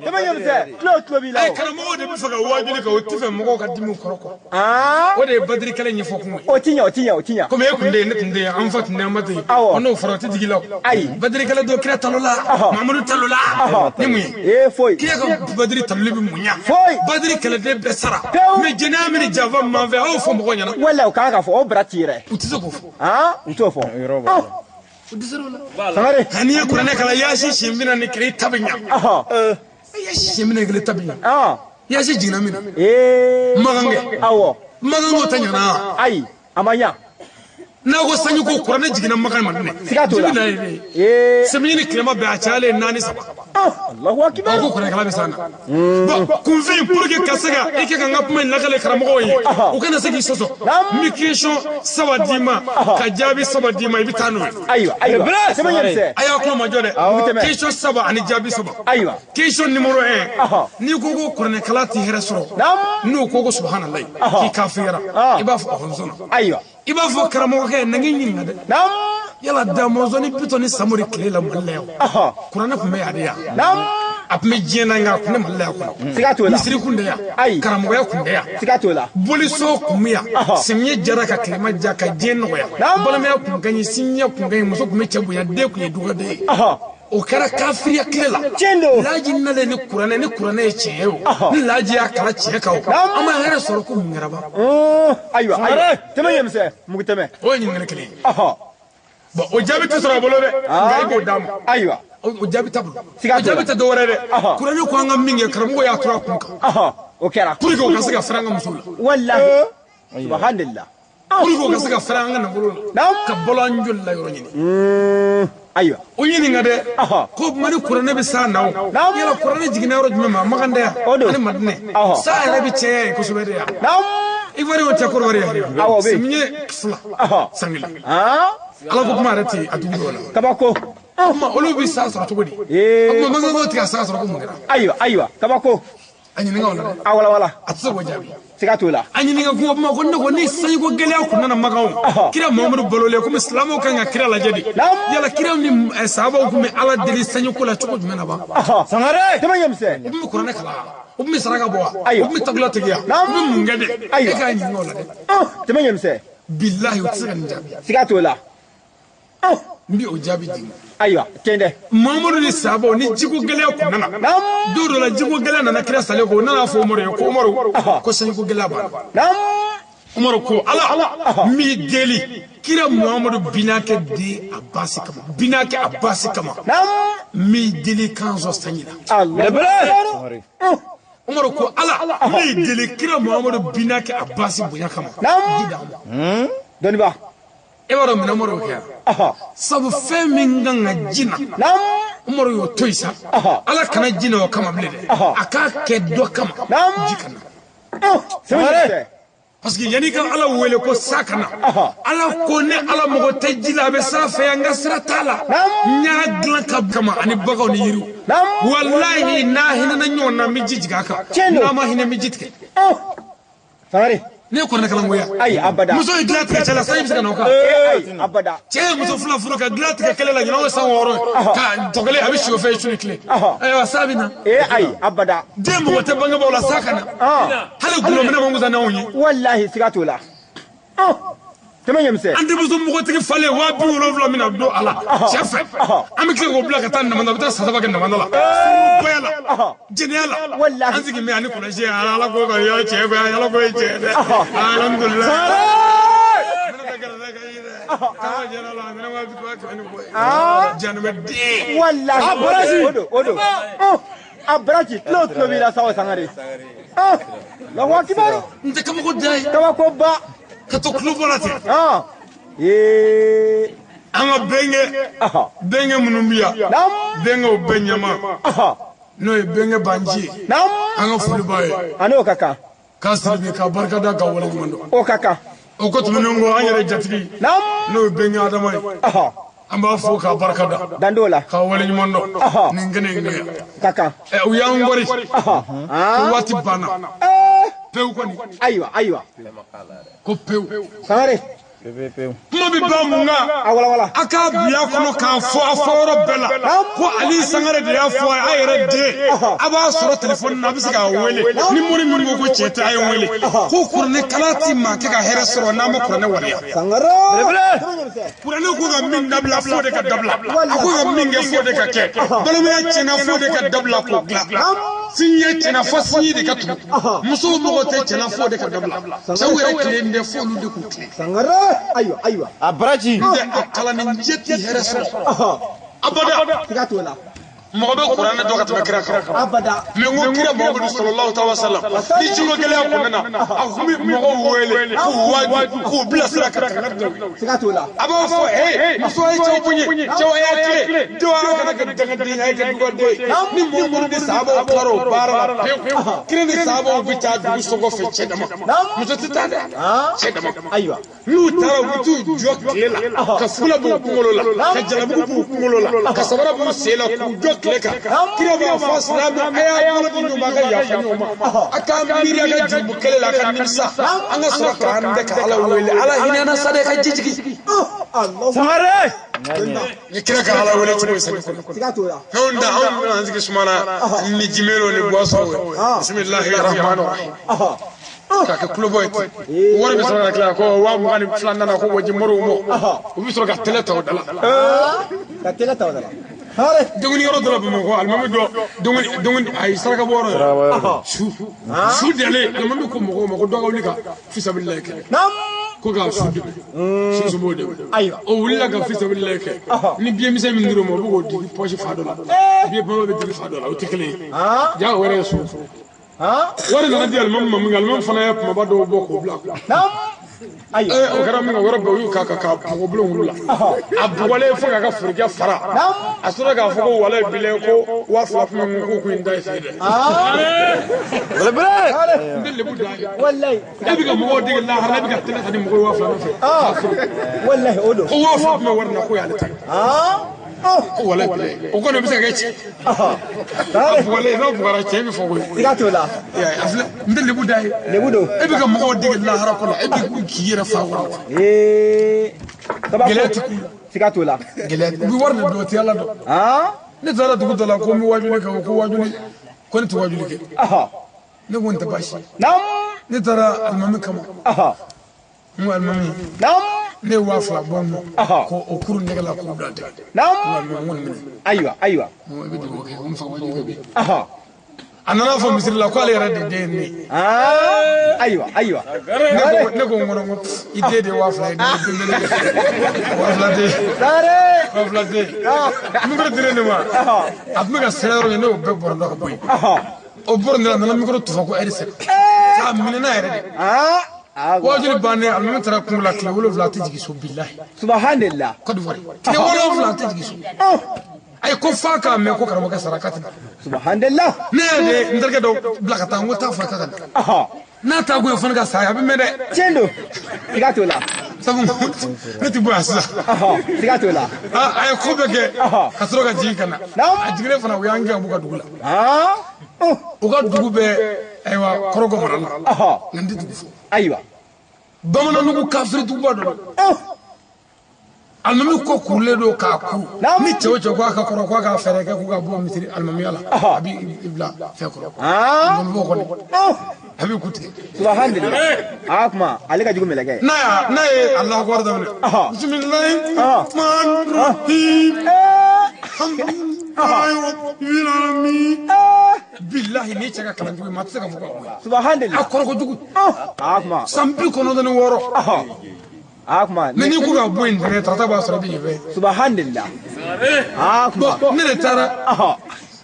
Karamɔgɔw de bɛ fɛ ka wajuli kɛ o tɛ fɛ mɔgɔw ka dimi u kɔrɔ kɔ. O de ye badiri kɛlɛ ɲɛfɔ kun ye. O ti ɲɛ o ti ɲɛ o ti ɲɛ. Komi e kun tɛ yen ne tun tɛ yen an fa tun tɛ an ba tɛ yen. N'o fɔra o tɛ digi i la o. Ayi. Badiri kɛlɛ don kira talo la. Mamadu talo la. Ni mun ye. Ee foyi. Kira ka badiri taloli bɛ mun ɲa. Foyi. Badiri kɛlɛden bɛɛ sara. Mais jɛnɛya min ni janfa min b'an fɛ aw fɔ mɔgɔw ɲɛna. Walayi o kan ka fɔ o bara ti yɛrɛ. U tɛ se k'o fɔ. U t'o fɔ. Sangare. N'i ye kuranɛ kalan yaasi siɲɛ 40 kelen i ta bɛ ɲa. Yaasi siɲɛ 40 kelen ta bɛ ɲa. Yaasi jiginna min na. Makan kɛ. Awɔ. Makan ko ta ɲana. Ayi a ma ɲa. N'a ko sanji ko kuranɛ jiginna Makan ma dɛ. Siga t'o la. Samiya ni tilema bɛɛ a cayalen 4 3. Allahu akibar. Ko kuranɛkala bɛ s'an na. Bon kunfin pour que ka se ka i kɛ ka n ka kuma in lakale karamɔgɔw ye u kana se k'i sɔsɔ. N bɛ question 3 d'i ma ka jaabi 3 d'i ma i bɛ taa n'o ye. Ayiwa ayiwa. Sɛbɛn ɲɛ A y'a kuma ma jɔ dɛ. Question 3 ani jaabi 3. Ayiwa. Question numéro 1. N'i ko ko kuranɛkala tɛ hɛrɛ sɔrɔ. N'o ko ko subahanallahi k'i kafiriyara i b'a fɔ ɔhɔn. Ayiwa. I b'a fɔ karamɔgɔkɛ na k'i ɲininka dɛ. Yala Damɔzɔn ni Bitɔn ni Samori tile la Mali la yan. Kuranɛ tun bɛ yan de yan. A tun bɛ diɲɛ na nka a tun tɛ Mali la yan kɔnɔ. Siga t'o la. Misiri kun tɛ yan. Ayi. Karamɔgɔya kun tɛ yan. Siga t'o la. Boliso kun bɛ yan. Samiyɛ jara ka tilema ja ka diɲɛ nɔgɔya. Balimaya kun ka ɲi sinjiya kun ka ɲi muso kun bɛ cɛ bonya den kun ye dugawuden ye. O kɛra kafiriya tile la. Tiɲɛ don. Laji nalen ni kuranɛ ni kuranɛ ye tiɲɛ ye o. Ni laji y'a kala tiɲɛ kan o. An ma hɛrɛ sɔrɔ ko mun kɛra ban. Ayiwa ayiwa. Tɛmɛ ɲɛmisɛn mugu tɛmɛ. O ye ɲininkali kelen ye. Bon o jaabi tɛ sɔrɔ a bolo dɛ. Nka i b'o d'a ma. Ayiwa. O jaabi t'a bolo. O jaabi tɛ dɔwɛrɛ dɛ. Kuranɛ ko an ka min kɛ karamɔgɔ y'a tura a kun kan. O kɛra. Pour que o ka se ka fɛrɛ an ka musow la. Walahi. Subhanallah. Pour que o ka se ka fɛrɛ an ka nafolo la. Ka balo an joli la yɔrɔ ɲini. Ayiwa. O ɲininka dɛ. Ko tuma ni kuranɛ bɛ s'an na o. Yala kuranɛ jiginna yɔrɔ jumɛn ma Makan tɛ yan. Ani Madinɛ. Sa yɛrɛ bɛ cɛya yen kosɛbɛ de yan. Ivoire o tɛ Kɔrɔwari yɛrɛ. Awɔ bɛ yen. Samiyɛ 2. San 1. Ala ko kuma yɛrɛ tɛ a dugu dɔw la. Kabako. O tuma olu bɛ sa sɔrɔ cogo di? O tuma Makankaw tɛ ka sa sɔrɔ ko mun kɛra? Ayiwa ayiwa kabako. A ɲininka o la dɛ. A wala wala. A tɛ se k'o jaabi. Siga t'o la. A ɲininka ko kuma ko ne ko ni sanjiko gɛlɛya kun nana Makan o. Kira Muhamadu balolen komi silamɛw kan ka kira lajɛ de. Yala kira ni sahabaw kun bɛ Ala deli sanjiko la cogo jumɛn na ban? Sangare. Tɛmɛ ɲɛmisɛn. U tun bɛ kuranɛ kalan wa? U tun bɛ saraka bɔ wa? U tun bɛ takula tigɛ wa? U bɛ mun kɛ de? E k'a ɲininka o la dɛ. Tɛmɛ ɲɛmisɛn. Bilahi u tɛ se ka nin jaabi. Siga t'o la. N bɛ o jaabi d'i ma. Ayiwa tiɲɛ dɛ. Mamadu ni sahabaw ni jiko gɛlɛya kun nana. Don dɔ la jiko gɛlɛya nana kira salen kɔ o nana fɔ Umaru ye ko Umaru ko sanjiko gɛlɛya b'a la. Umaru ko Ala n b'i deli kira Muhamadu binakɛ den Abasi kama binakɛ Abasi kama n b'i deli k'an sɔn sanji la. Umaru ko Ala n b'i deli kira Muhamadu binakɛ Abasi bonya kama ji d'an ma. Dɔnniba. E b'a dɔn minɛ Umaru y'o kɛ yan. Sabu fɛn min kan ka ji na. Umaru y'o to yen sa. Ala kana ji na o kama bilen dɛ. A k'a kɛ dɔ kama. Ji ka na. Parce que yanni ka Ala wele ko sa ka na. Ala ko ne Ala mɔgɔ tɛ ji la a bɛ sira fɛ yan n ka sira t'a la. N y'a dilan ka kama ani baganw ni yiriw. Walahi n'a hinɛna ɲɔgɔn na n bɛ ji jigin a kan. N'a ma hinɛ n bɛ ji tigɛ. Ne ye kuranɛ kalan koyi. Ayi abada. Muso ye dilan tigɛ cɛ la, sanji bɛ se ka na o kan. Ayi abada. Cɛ ye muso fila furu ka dilan tigɛ kɛlɛ la ɲinan o san 6 ka tɔgɔlen a bɛ si o fɛ su ni tile. Ayiwa sa bɛ na. Ayi abada. Den mɔgɔ tɛ bangebaaw la sa ka na. Hali gulɔminɛ man fusa n'anw ye. Walahi siga t'o la. Tɛmɛ ɲɛmisɛn. An denmuso mɔgɔtigi falen 70,000 min na don a la cɛ fɛ. An bɛ tila k'o bila ka taa namanda, a bɛ taa san 3 kɛ namanda la. Bɔya la. Jɛnɛya la. Walahi. An sigi bɛ ani kɔlɔsi ala ko ka y'a cɛ fɛ ala ko ye cɛ dɛ. Alhamdulilayi. Janɛmɛ den. Walahi. A baraji. O don o don. A baraji tulo tulo b'i la sa o Sangare. Allahu akibaru. N tɛ kabako da ye. Kabako ba. Ka to tulo bɔ la ten. An ka bɛnkɛ bɛnkɛ minnu bɛ yan. Bɛnkɛw bɛɛ ɲɛma. N'o ye bɛnkɛ banji ye. An ka foli b'a ye. A n'o ka kan. K'a siri k'a barika da k'a waleɲuman dɔn. O ka kan. O ko tɛmɛnen kɔ an yɛrɛ jatigi. N'o ye bɛnkɛ Adama ye. An b'a fo k'a barika da. Dan t'o la. K'a waleɲuman dɔn. Nin kɛnɛ in kan yan. Ka kan. U y'an kɔri. Ko waati banna. Pewu kɔni. Ayiwa ayiwa. Ko pewu. Sangare. Kuma bɛ ban mun kan. A walawala. A k'a bila kɔnɔ k'a fɔ a fɔ yɔrɔ bɛɛ la. Ko Ali Sangare de y'a fɔ a yɛrɛ den. A b'a sɔrɔ telefɔni na a bɛ se k'a wele. Ni mori min ko ko cɛ tɛ a ye wele. Ko kuranɛ kalan ti maa kɛ ka hɛrɛ sɔrɔ n'a ma kuranɛ waleya. Sangare. Kuranɛ ko ka min dabila f'o de ka dabila. A ko ka min kɛ f'o de ka kɛ. Balimaya tiɲɛna f'o de ka dabila k'o dilan. Sinjiya tiɲɛna fo sinji de ka tugu. Musow mago tɛ cɛ la f'o de ka dabila. Cɛw yɛrɛ tilen tɛ f'olu de k'u tilen. Sangare. Ayiwa ayiwa. A baraji. N tɛ a kalanni jɛ ti hɛrɛ sɔrɔ. Abada. Siga t'o la. Mɔgɔ bɛ kuranɛ dɔn ka tɛmɛ kira kan. Abada. Mɛ n ko kira Muhamadu sallallahu alaihi wa sallam ni jiko gɛlɛya kun nana a kun bɛ mɔgɔw wele k'u waaju k'u bilasira ka kangari da u ye. Siga t'o la. A b'a fɔ muso ye cɛw bonya cɛw a y'a tilen denw a kana kɛ dangaden ye a ye kɛ dugaden ye ni Muhamadu ni sahabaw tilara o baara la pewu kira ni sahabaw bɛ taa dugu sɔngɔ fɛ cɛ dama muso tɛ taa dɛ cɛ dama. Ayiwa. N'u taara u bɛ t'u jɔ tile la ka fula b'u kunkolo la ka jalabugu b'u kunkolo la ka sabara b'u sen la k'u jɔ tile kan kira b'a fɔ silamɛ a y'a bolo di ɲɔgɔn ma a ka yafa ɲɔgɔn ma a k'an miiri a ka jurumu kɛlɛ la a ka nimisa an ka sɔrɔ k'an bɛ ka Ala wele Ala hinɛ na sa dɛ ka ji jigin. Sangare. Ni kira ka Ala wele cogo ye sani kɔnɔ. Siga t'o la. Anw da anw bɛna an sigi suma na ni jimero ni boisson ye bisimilahi rahmani rahim. K'a kɛ kulobɔ ye ten wari bɛ sɔrɔ ka tila ko 22,000 nana ko waji moriw mɔ u bɛ sɔrɔ ka tɛlɛ ta o da la. Ka tɛlɛ ta o da la. Dumuni yɔrɔ dɔ la Bamakɔ alimami dɔ dumuni ayi saraka bɔ yɔrɔ yɛrɛ su dalen alimami ko mɔgɔw ma ko dɔ ka wuli ka fisabililayi kɛ ko k'a su dɛmɛ su b'o dɛmɛ o wulila ka fisabililayi kɛ ni biye misɛn min dir'o ma o bɛ k'o digi pɔsi fa dɔ la biye bama bɛ digi fa dɔ la o tɛ kelen ye ja o yɛrɛ ye su. Wari nana di alimami ma min kɛ alimami fana ye kumaba dɔw bɔ k'o bila. O kɛra min kɛ o yɔrɔ bɛɛ u y'u k'a kan k'a bugɔ bulon wulu la a bugɔlen fo k'a ka forokɛ fara a sɔrɔ k'a fɔ ko walayi bilayi ko 2,000 kun bɛ n kun k'o kun in da ye fɛ dɛ. N tɛ lebu da ye. Walayi. E bɛ ka mɔgɔw dege lahara e bɛ ka tɛlɛ ta ni mɔgɔ ye 2,000 nɔfɛ. Walayi o don. Ko 2,000 kun bɛ wari in na k'o y'ale ta ye. Ko walayi bilayi o kɔni o bɛ se ka kɛ cɛ. A bugɔlen n'a bugɔra cɛ bɛ fɔ koyi. Siga t'o la. A filɛ n tɛ lebu da ye. Lebu don. E bɛ ka mɔgɔw dege lahara kɔnɔ e bɛ k'i yɛrɛ fa wara wa. Gɛlɛya ti k'u la. Siga t'o la. Gɛlɛya u bɛ wari de dɔn o tɛ Ala dɔn. Ne taara dugu dɔ la ko n bɛ wajuli kɛ o ko wajuli ko ne tɛ wajuli kɛ. Ne ko n tɛ baasi ye. Ne taara alimami kama. N ko alimami. Ne ye 2,000 bɔ n kun ko o kuru nɛgɛ la k'o bila ten. Ayiwa ayiwa. I bɛ dugawu kɛ ko n fa wajuli kɛ bi. A nana fɔ misiri la k'ale yɛrɛ de den ye ne ye. Ayiwa ayiwa. Ne ko n kɔnɔ ko i den de ye 2,000 ye ne den 2,000 den. 2,000 den. Mikoro dilen ne ma. A tun bɛ ka sira yɔrɔ min ne y'o bɛɛ bɔrɔ dɔ ka bɔ yen. O bɔrɔ de la a nana mikoro tufa ko ɛri sɛbɛn. K'a minɛ n'a yɛrɛ de. Wajuli bannen alimami taara kungo la tile 7 a tɛ jigin so bilahi. Subhanallah. Côte d'Ivoire tile 7 a tɛ jigin so. Ayi ko f'a k'a mɛn ko karamɔgɔkɛ sara k'a tɛ na. Subhanallah. Ne yɛrɛ de n terikɛ dɔ bila ka taa n ko taa fɔ a ka na. N'a taa ko ye fana ka sa a bɛ mɛn dɛ. Tiɲɛ don. Siga t'o la. Sabu ne tɛ bɔ yan sisan. Siga t'o la. A ye ko bɛɛ kɛ ka sɔrɔ ka jigin ka na. A jiginnen fana u y'an gɛn ka b'u ka dugu la. U ka dugu bɛɛ ayiwa Kɔrɔgɔ mara la. Nka n tɛ dugu fɔ. Ayiwa. Bamanandugu kafiri duguba dɔ don. Alimami ko kurulen don k'a ku. Ni cɛ o cɛ ko a ka kɔrɔ k'a ka fɛɛrɛ kɛ k'u ka bɔ misiri alimamiya la, a b'i bila fɛn kɔrɔ. Ngɔnibɔ kɔni a b'i ku tigɛ. Subhanallah. A kuma ale ka jugu mɛlɛkɛ ye. N'a ye Alahu akibaru daminɛ. Bisimilahi rahmani rahim. Alhamdulilahi rabbil alamin. Bilahi ni cɛ ka kalan jugu ye maa tɛ se ka fɔ k'a bɔ yen. Subhanallah. A kɔrɔ kojugu. A kuma. San 96. A kuma. Mais n'i ko ka bɔ yen ntɛnɛn tarata b'a sɔrɔ i bɛ yen fɛ. Subhanallah. A kuma. Bon ne de taara.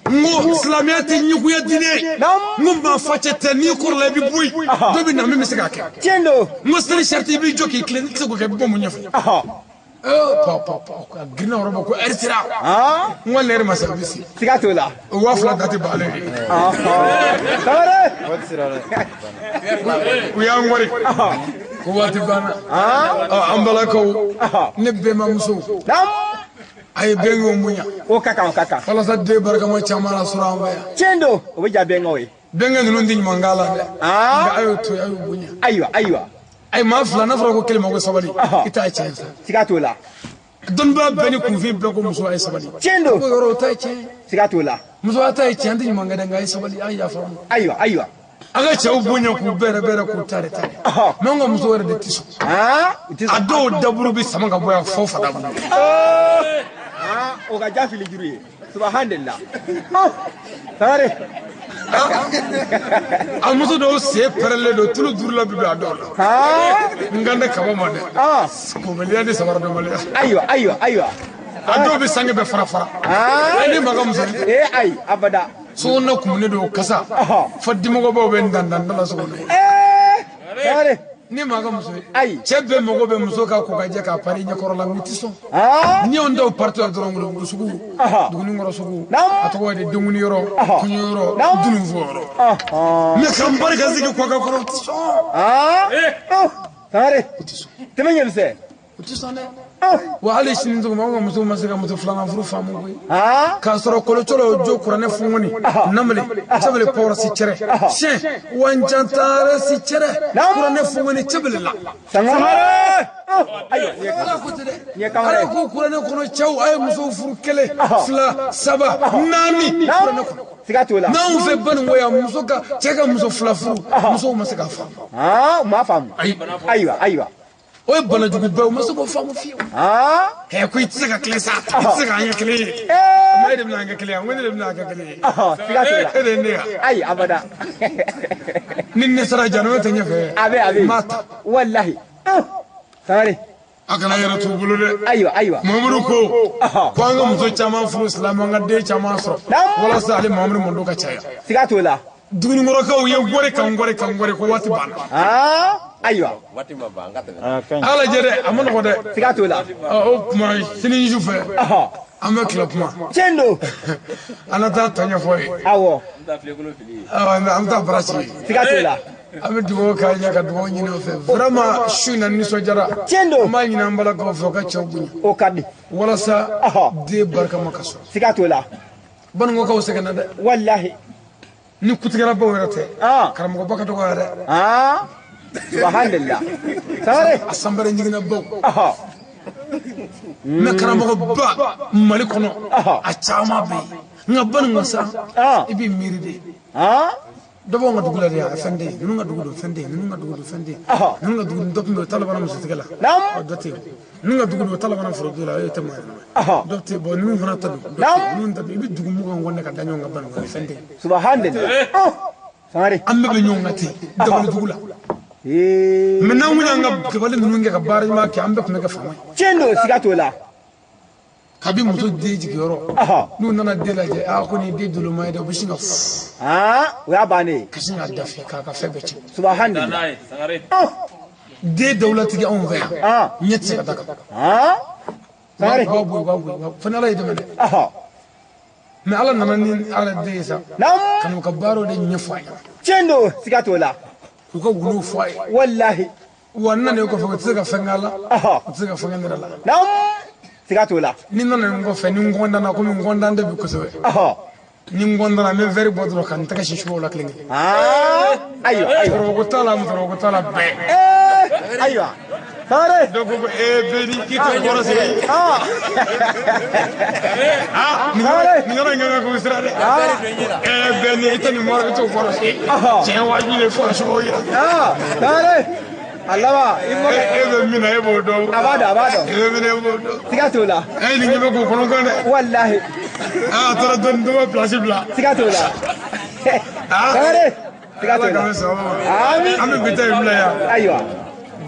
N ko silamɛya tɛ ɲuguya diinɛ ye. N ko maa facɛ tɛ n'i kɔrɔla i bɛ bɔ yen. Dɔ bɛ na min bɛ se k'a kɛ. Tiɲɛ don. N ko seli sariti i b'i jɔ k'i tilen n'i tɛ se k'o kɛ i bɛ bɔ mun ɲɛfɛ. Pa pa pa a girinna yɔrɔ ma ko ɛri sera. N ko ne yɛrɛ ma se a bɛ se. Siga t'o la. O 2000 da tɛ ban ale ye. Sangare. U y'an wari. Ko waati banna. An balakaw ne bɛnbamusow. A ye bɛnkew bonya. O ka kan o ka kan. Walasa den barikama caman la sɔrɔ an fɛ yan. Tiɲɛ don o bɛ ja bɛnkew ye. Bɛnkɛ ninnu tɛ ɲuman k'a la dɛ. Nka a y'o to yen a y'o bonya. Ayiwa ayiwa. Ayi maa fila n'a fɔra ko kelen ma ko sabali i t'a tiɲɛ sa. Siga t'o la. Dɔnnibaa bɛɛ ni kunfin bɛɛ ko muso a ye sabali. Tiɲɛ don. Ko yɔrɔ o ta ye tiɲɛ. Siga t'o la. Muso a ta ye tiɲɛ an tɛ ɲuman kɛ dɛ nka a ye sabali a ye yafa ma. Ayiwa ayiwa. An ka cɛw bonya k'u bɛrɛ bɛrɛ k'u tare tare. Mais an ka muso yɛrɛ de tɛ sɔn. A dɔw daburu bɛ sama ka bɔ yan fo fada bolo. O ka ja fili juru ye. Subhanallah. Sangare. A muso dɔw sen pɛrɛnlen don tulu duuru la bi don a dɔw la. N kan tɛ kaba ma dɛ. Kobaliya ni samara dɔnbaliya. Ayiwa ayiwa ayiwa. A dɔw bɛ sange bɛɛ fara fara. Ne ma ka muso. Ee ayi abada. Sokɔnɔna kumunen don kasa. Fo dimɔgɔbaw bɛ n dan dan da la so kɔnɔ. Sangare. Ni maa ka muso ye. Ayi. Cɛ bɛɛ mago bɛ muso ka ko ka jɛ k'a pari ɲɛkɔrɔ la u ti sɔn. N'i y'anw daw parti la dɔrɔn Ngolongugu sugu. Dugunikɔrɔ sugu. A tɔgɔ ye di denkuni yɔrɔ. Kɔɲɔ yɔrɔ. Dununfɔ yɔrɔ. Mais k'an barika sigi kɔ ka kɔrɔ u ti sɔn. Sangare. U ti sɔn. Tɛmɛ ɲɛmisɛn. U ti sɔn dɛ. Wa hali sini sɔgɔma anw ka musow ma se ka muso filanan furu faamu koyi. K'a sɔrɔ kolocɔlɔ jo kuranɛ fungoni namale cɛbele pɔrɔ si cɛrɛ siyɛn wanjantare si cɛrɛ kuranɛ fungoni cɛbele la. Sangare. Ala ko tɛ dɛ. Ala ko kuranɛ kɔnɔ cɛw a ye musow furu 1 2 3 4 kuranɛ kɔnɔ. Siga t'o la. N'anw fɛ Baninko yan muso ka cɛ ka muso fila furu musow ma se k'a faamu. U m'a faamu. Ayiwa ayiwa. O ye banajuguba ye u ma se k'o faamu fiyewu. Ko i tɛ se ka tilen sa i tɛ se k'an kɛ kelen ye. E de bɛna an kɛ kelen ye n ko ne de bɛna an kɛ kelen ye. Siga t'o la. E de ye ne ye. Ayi abada. Ni ne sara janaba tɛ ɲɛfɛ. A bɛ a bɛ. N b'a ta. Walahi. Sangare. A kana yɛrɛ t'u bolo dɛ. Ayiwa ayiwa. Mamadu ko ko an ka muso caman furu silamɛ an ka den caman sɔrɔ. Walasa ale Mamadu mɔndo ka caya. Siga t'o la. Dugunikɔrɔkaw ye ngɔri ka ngɔri ka ngɔri ko waati banna. Ayiwa. Waati ma ban an ka tɛmɛ. Ala lajɛ dɛ a ma nɔgɔ dɛ. Siga t'o la. O tuma sini su fɛ. An bɛ tila kuma. Tiɲɛ don. An na taa tɔ ɲɛfɔ ye. Awɔ. An bɛ taa bara ci. Siga t'o la. An bɛ dugawu k'a ɲɛ ka dugawu ɲini aw fɛ. Vraiment su in na nisɔndiyara. Tiɲɛ don. An b'a ɲini an balakaw fɛ u ka cɛw bonya. O ka di. Walasa den barikama ka sɔrɔ. Siga t'o la. Baninkokaw sɛgɛnna dɛ. Walahi. Ni kutigɛlabaw yɛrɛ tɛ. Karamɔgɔba ka dɔgɔ yɛrɛ. Subhanallah. Sangare. A sanbɛrɛ jiginna baw. Mais karamɔgɔba Mali kɔnɔ a caman bɛ yen. Nka Baninko sa i b'i miiri de. Dɔ b'anw ka dugu la de a fɛn tɛ yen. Ninnu ka dugu don fɛn tɛ yen. Ninnu ka dugu don fɛn tɛ yen. Ninnu ka dugu dɔ tun bɛ yen o ta labanna musotigɛ la. Dɔ tɛ yen. Ninnu ka dugu don o ta labanna foroto la o ye tɛ maa ɲɛnama ye. Dɔ tɛ yen bɔn ninnu fana ta don. Dɔ tɛ yen ninnu ta don i bɛ dugu 20 kɔnɔ ka da ɲɔgɔn kan Baninko fɛn tɛ yen. Subhanallah. Sangare. An bɛɛ bɛ ɲɔgɔn kan ten dabali dugu la. Mais n'an kun y'an ka dabali ninnu kɛ ka baara ɲuman kɛ an bɛɛ tun bɛ kɛ faama ye. Tiɲɛ don siga t'o la. Kabi muso den jigiyɔrɔ n'u nana den lajɛ a ko nin den doloma ye dɛ u bɛ sin ka o y'a bannen ye. Ka sin k'a dafe k'a ka fɛn bɛɛ tiɲɛ. Subhanallah. Den dawulatigi anw fɛ yan ɲɛ tɛ se ka da kan. Sangare. U b'a bɔ u b'a bɔ fo ni Ala y'i dɛmɛ dɛ. Mais Ala nana ni Ala den ye sa. Ka n'u ka baaraw de ɲɛfɔ a ɲɛna. Tiɲɛ don siga t'o la. K'u ka wuluw fɔ a ye. Walahi. Wa n nana e kɔfɛ u tɛ se ka fɛn k'a la. U tɛ se ka fɛn kɛ ne yɛrɛ la. Siga t'o la. Ni nana n kɔfɛ ni n kɔntanna komi n kɔntan tɛ bi kosɛbɛ. Ni n kɔntanna n bɛ verre bɔ dɔrɔn ka n tɛgɛ sin subaw la kelen kelen. Ayiwa ayiwa. Cɛkɔrɔba ko t'a la musokɔrɔba ko t'a la bɛɛ. Ayiwa. Sangare. Dɔw ko bɛɛ ni k'i t'o kɔrɔ sigi. Nin yɔrɔ in kan ka k'o sira dɛ. Bɛɛ ni i tɛ nin mɔrɔ i t'o kɔrɔ sigi. Tiɲɛ wajibi de kɔrɔ sigi o yira. Sangare. A laban i mɔkɛ. E bɛ min na e b'o dɔn. A b'a dɔn a b'a dɔn. E bɛ min na e b'o dɔn. Siga t'o la. Nin ɲɛ bɛ k'o kɔnɔ kan dɛ. Walahi. A taara dɔɔni dɔ bɛ place bila. Siga t'o la. Sangare. Siga t'o la. Ami. An bɛ bi ta in bila yan. Ayiwa.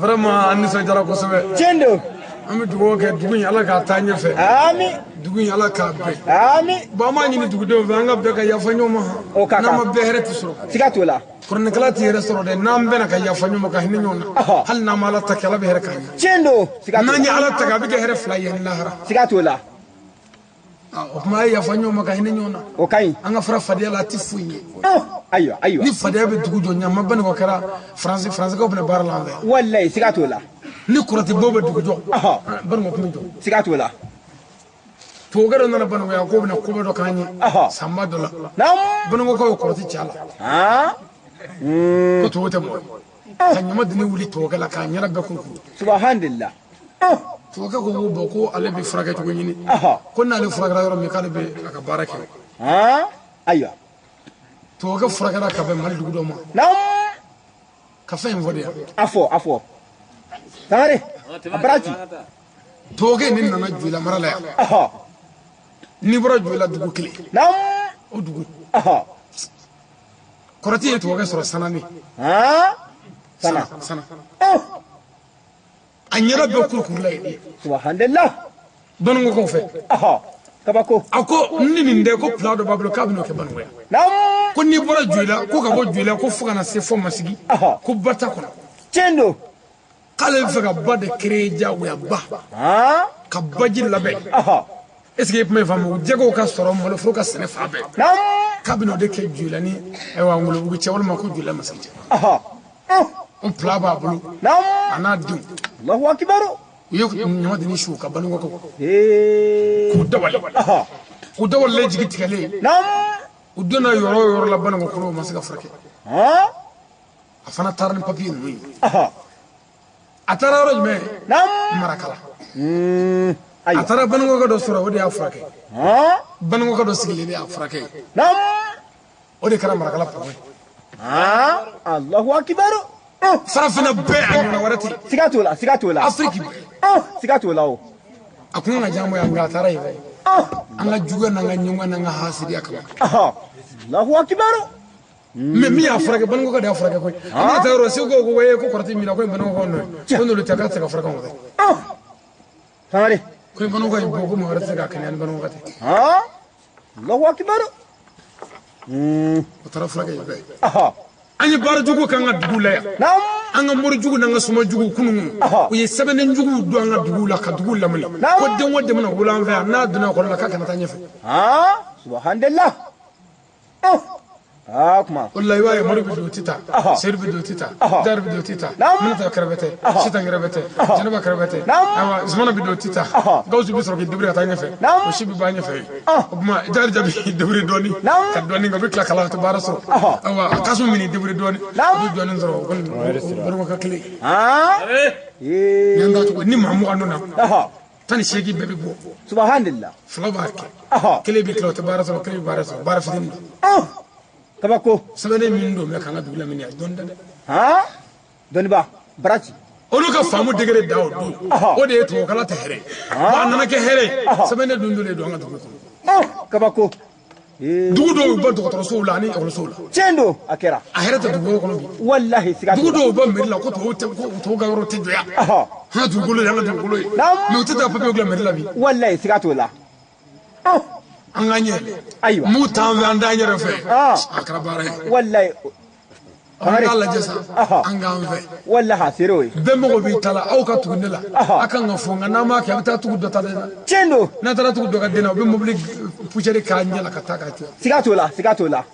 Vraiment an nisɔndiyara kosɛbɛ. Tiɲɛ don. An bɛ dugawu kɛ dugu in Ala k'a taa ɲɛfɛ. Ami. Dugu in Ala k'a bɛn. Ami. Bon an b'a ɲini dugudenw fɛ an ka bɛɛ ka yafa ɲɔgɔn ma. O ka kan. N'an ma bɛɛ hɛrɛ tɛ sɔrɔ. Siga t'o la. Kuranɛkala tɛ hɛrɛ sɔrɔ dɛ n'an bɛnna ka yafa ɲɔgɔn ma ka hinɛ ɲɔgɔn na. Hali n'an ma Ala ta kɛ Ala bɛ hɛrɛ k'an ye. Tiɲɛ don. Siga t'o la. N'an ye Ala ta kɛ a bɛ kɛ hɛrɛ fila ye ni lahara. Siga t'o la. O tuma a ye yafa ɲɔgɔn ma ka hinɛ ɲɔgɔn na. O ka ɲi. An ka fara fadenya la a tɛ foyi ɲɛ. Ayiwa ayiwa. Ni fadenya bɛ dugu jɔ ɲama Banikɔ kɛra Faransikaw bɛna baara la an fɛ. Walayi siga t'o la. Ni kɔrɔtɛbaw bɛ dugu jɔ. Banikɔ tun bɛ jɔ. Siga t'o la. Tubabukɛ dɔ nana Banikɔ yan k'o bɛna koba dɔ k'an ye. Sanba dɔ la. Banikɔkaw ye kɔrɔti ci a la. Ko tubabu tɛ mɔgɔ ye. Ka ɲama deni wuli tubabukɛ la k'a ɲɛda bɛɛ kurukuru. Subahanallah. Tubabukɛ ko ko bɔn ko ale bɛ furakɛ cogo ɲini. Ko n'ale furakɛra yɔrɔ min k'ale bɛ a ka baara kɛ. Ayiwa. Tubabukɛ furakɛra ka bɛn Mali dugu dɔ ma. Ka fɛn in fɔ de yan. A fɔ a fɔ. Sangare a baraji. Tubabukɛ nin nana Joyila mara la yan. N'i bɔra Joyila dugu kelen. O dugu. Kɔrɔti ye tubabukɛ sɔrɔ Sanani. Sana. Sana. A ɲɛda bɛɛ kurukuru la yen. Subahanallah. Banikɔkaw fɛ. Kabako. A ko ni nin tɛ ko pila dɔ b'a bolo k'a bɛn'o kɛ Banikɔ yan. Ko n'i bɔra Joyila ko ka bɔ Joyila ko fo ka na se fo Masigi. Ko ba t'a kɔnɔ. Tiɲɛ don. K'ale bɛ fɛ ka ba de créer diyagoya ba. Ka baji labɛn. Est ce que i kuma in faamu jɛgɛw ka sɔrɔ maloforo ka sɛnɛ fan bɛɛ. K'a bɛn'o de kɛ Joyila ni ayiwa Ngolobugu cɛ walima ko Joyila Masigi cɛ. O pila b'a bolo. A n'a denw. Allahu akibaru. U ye ɲamadenni su ka Banikɔkaw. K'u dabali. K'u dabalilen jigi tigɛlen. U donna yɔrɔ o yɔrɔ la Banikɔ kɔnɔ o ma se ka furakɛ. A fana taara ni papiye ninnu ye. A taara yɔrɔ jumɛn? Marakala. A taara Banikɔkɛ dɔ sɔrɔ o de y'a furakɛ. Banikɔkɛ dɔ sigilen de y'a furakɛ. O de kɛra Marakala pɔpɔ ye. Allahu akibaru. Farafinna bɛɛ a ɲɔgɔnna wɛrɛ tɛ yen. Siga t'o la, siga t'o la. Afiriki bɛɛ. Siga t'o la o. A kun kan ka diya an ye nka a taara yen fɛ. An ka juguya n'an ka ɲɛngoya n'an ka hasidiya kama. Allahu akibaru. Mais min y'a furakɛ Banikɔkɛ de y'a furakɛ koyi. A mana taa yɔrɔ segu ko ko kɔrɔti min na ko Banikɔkaw nɔ ye. Ko n'olu tɛ k'a tɛ se ka furakɛ anw fɛ. Sangare. Ko Banikɔkɛ in bɔ ko mɔgɔ wɛrɛ tɛ se k'a kɛnɛya ni Banikɔkɛ tɛ. Allahu akibaru. O taara furakɛ yen fɛ. An ye baara jugu k'an ka dugu la yan. An ka mori jugu n'an ka soma jugu kunun u ye sɛbɛnnen juguw don an ka dugu la ka dugu lamini. Ko den o den mana wolo an fɛ yan n'a donna ekɔli la k'a kana taa ɲɛfɛ. Subahanallah. Kuma. O la i b'a ye Mori bɛ don o tɛ taa, Seyidu bɛ don o tɛ taa, Jari bɛ don o tɛ taa, Minata kɛrɛfɛ tɛ, Sitan kɛrɛfɛ tɛ, Jɛnɛba kɛrɛfɛ tɛ, ayiwa Zumana bɛ don o tɛ taa, Gawusu bɛ sɔrɔ k'i débrouiller ka taa ɲɛfɛ, o si bɛ ban ɲɛfɛ yen. O tuma Jari bɛ débrouiller dɔɔni ka dɔɔni kɛ o bɛ tila kalan o tɛ baara sɔrɔ. Ayiwa Kasimu bɛ n'i débrouiller dɔɔni, o bɛ dɔɔni sɔrɔ o kɔni o ka kelen. Nin y'a cogo ni maa 20 donna. 18 bɛɛ bɛ bɔ. Subahanallah. Fila b'a kɛ. Kelen bɛ tila o tɛ baara sɔrɔ, kelen bɛ baara sɔrɔ, baara fitinin don. Kabako. Sɛbɛnnen min don mɛ k'an ka dugu lamini a dɔn tɛ dɛ. Dɔnniba baraji. Olu ka faamu degré da o don. O de ye tubabukala tɛ hɛrɛ ye. A nana kɛ hɛrɛ ye. Sɛbɛnnen dun de don an ka dugu kɔnɔ. Kabako. Dugu dɔw bɛ dɔgɔtɔrɔsow la ani ekɔlisow la. Tiɲɛ don a kɛra. A hɛrɛ tɛ dugu kɔnɔ bi. Walahi siga t'o la. Dugu dɔw bɛ mairie la ko tubabu ka yɔrɔ tɛ jɔ yan. An ka dugukolo ye an ka dugukolo ye. Mais u tɛ taa papiye dilan mairie la bi. Walahi siga t'o la. An ka ɲɛ. Ayiwa. M'u t'an fɛ an t'an yɛrɛ fɛ. A kɛra baara ye. Walayi. An k'a lajɛ sa. An k'an fɛ. Walahi a ser'o ye. Bɛɛ mago b'i ta la aw ka tugu ne la. A kan ka fɔ nka n'an m'a kɛ a bɛ taa tugu dɔ ta den na. Tiɲɛ don. N'a taara tugu dɔ ka den na u bɛ mobili poussière k'a ɲɛ la ka taa k'a to. Siga t'o la siga t'o la.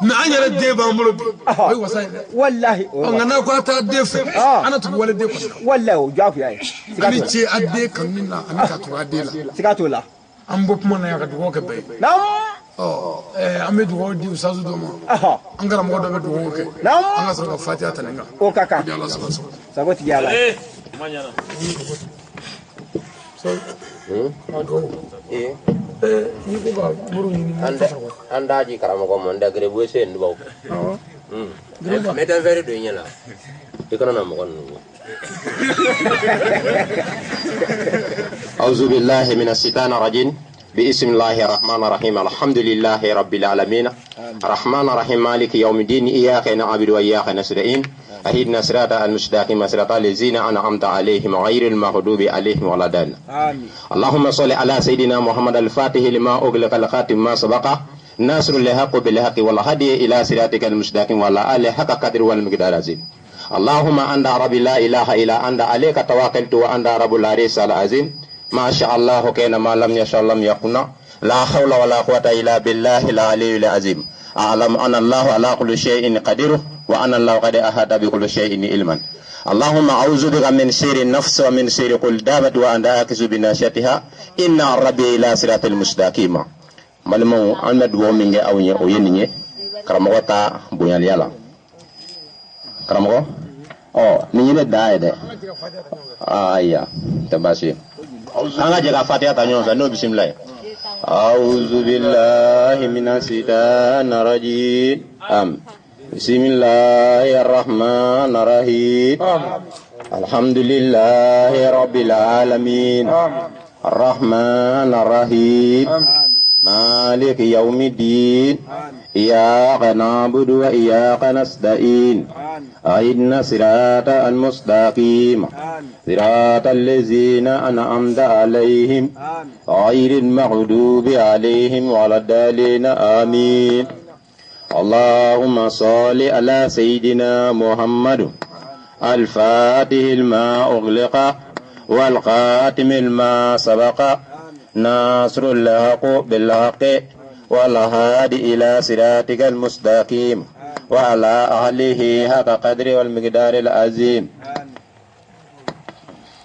Mais an yɛrɛ den b'an bolo bi. O ye wasa ye dɛ. Walahi. Nka n'a ko a taa den fɛ. An na tugu wale den kɔni. Walahi o diyagoya ye. An ni ce a den kanuni na ani ka tugu a den la. Siga t'o la. An bɔ kuma na yan ka dugawu kɛ bɛɛ ye. Naamu. Ɔ an bɛ dugawu di usazu dɔ ma. An karamɔgɔ dɔ bɛ dugawu kɛ. An ka sɔrɔ ka fatiya ta nin kan. O ka kan. Ni Ala sɔnna sɔrɔ. Sago tigi Ala. N'i ko ka muru ɲini an t'a di karamɔgɔ ma n da gere se yen dubaw. Awɔ. Mɛ tɛ fɛri don i ɲɛ la i kana na mɔgɔ ninnu. أعوذ بالله من الشيطان الرجيم بسم الله الرحمن الرحيم الحمد لله رب العالمين الرحمن الرحيم مالك يوم الدين إياك نعبد وإياك نستعين اهدنا الصراط المستقيم صراط الذين أنعمت عليهم غير المغضوب عليهم ولا الضالين. اللهم صل على سيدنا محمد الفاتح لما أغلق الخاتم ما سبق ناصر الحق بالحق والهدي إلى صراطك المستقيم وعلى آله حق قدر والمقدار العظيم. اللهم أنت ربي لا إله إلا أنت عليك توكلت وأنت رب العرش العظيم. ما شاء الله كان ما لم يشاء لم يكن. لا حول ولا قوة إلا بالله العلي العظيم. أعلم أن الله على كل شيء قدير وأن الله قد أحاط بكل شيء علما. اللهم أعوذ بك من شر النفس ومن شر كل دابة وأنت آخذ بناصيتها إن ربي إلى صراط المستقيم. Balimaw, an bɛ dugawu min kɛ aw ye o ye nin ye karamɔgɔ ta bonyaliya la. Karamɔgɔ, ɔ nin ye ne dan ye dɛ. Ayiwa, tɛ baasi ye. An ka jɛ ka fatiya ta ɲɔgɔn fɛ n'o bisimila ye. أعوذ بالله من الشيطان الرجيم. بسم الله الرحمن الرحيم. الحمد لله رب العالمين. الرحمن الرحيم. مالك يوم الدين. إياك نعبد وإياك نستعين. اهدنا الصراط المستقيم. صراط الذين أنعمت عليهم غير المغضوب عليهم ولا الضالين. آمين. اللهم صل على سيدنا محمد الفاتح لما أغلق والخاتم لما سبق ناصر الحق بالحق والهادي إلى صراطك المستقيم وعلى أهله حق قدر والمقدار العظيم.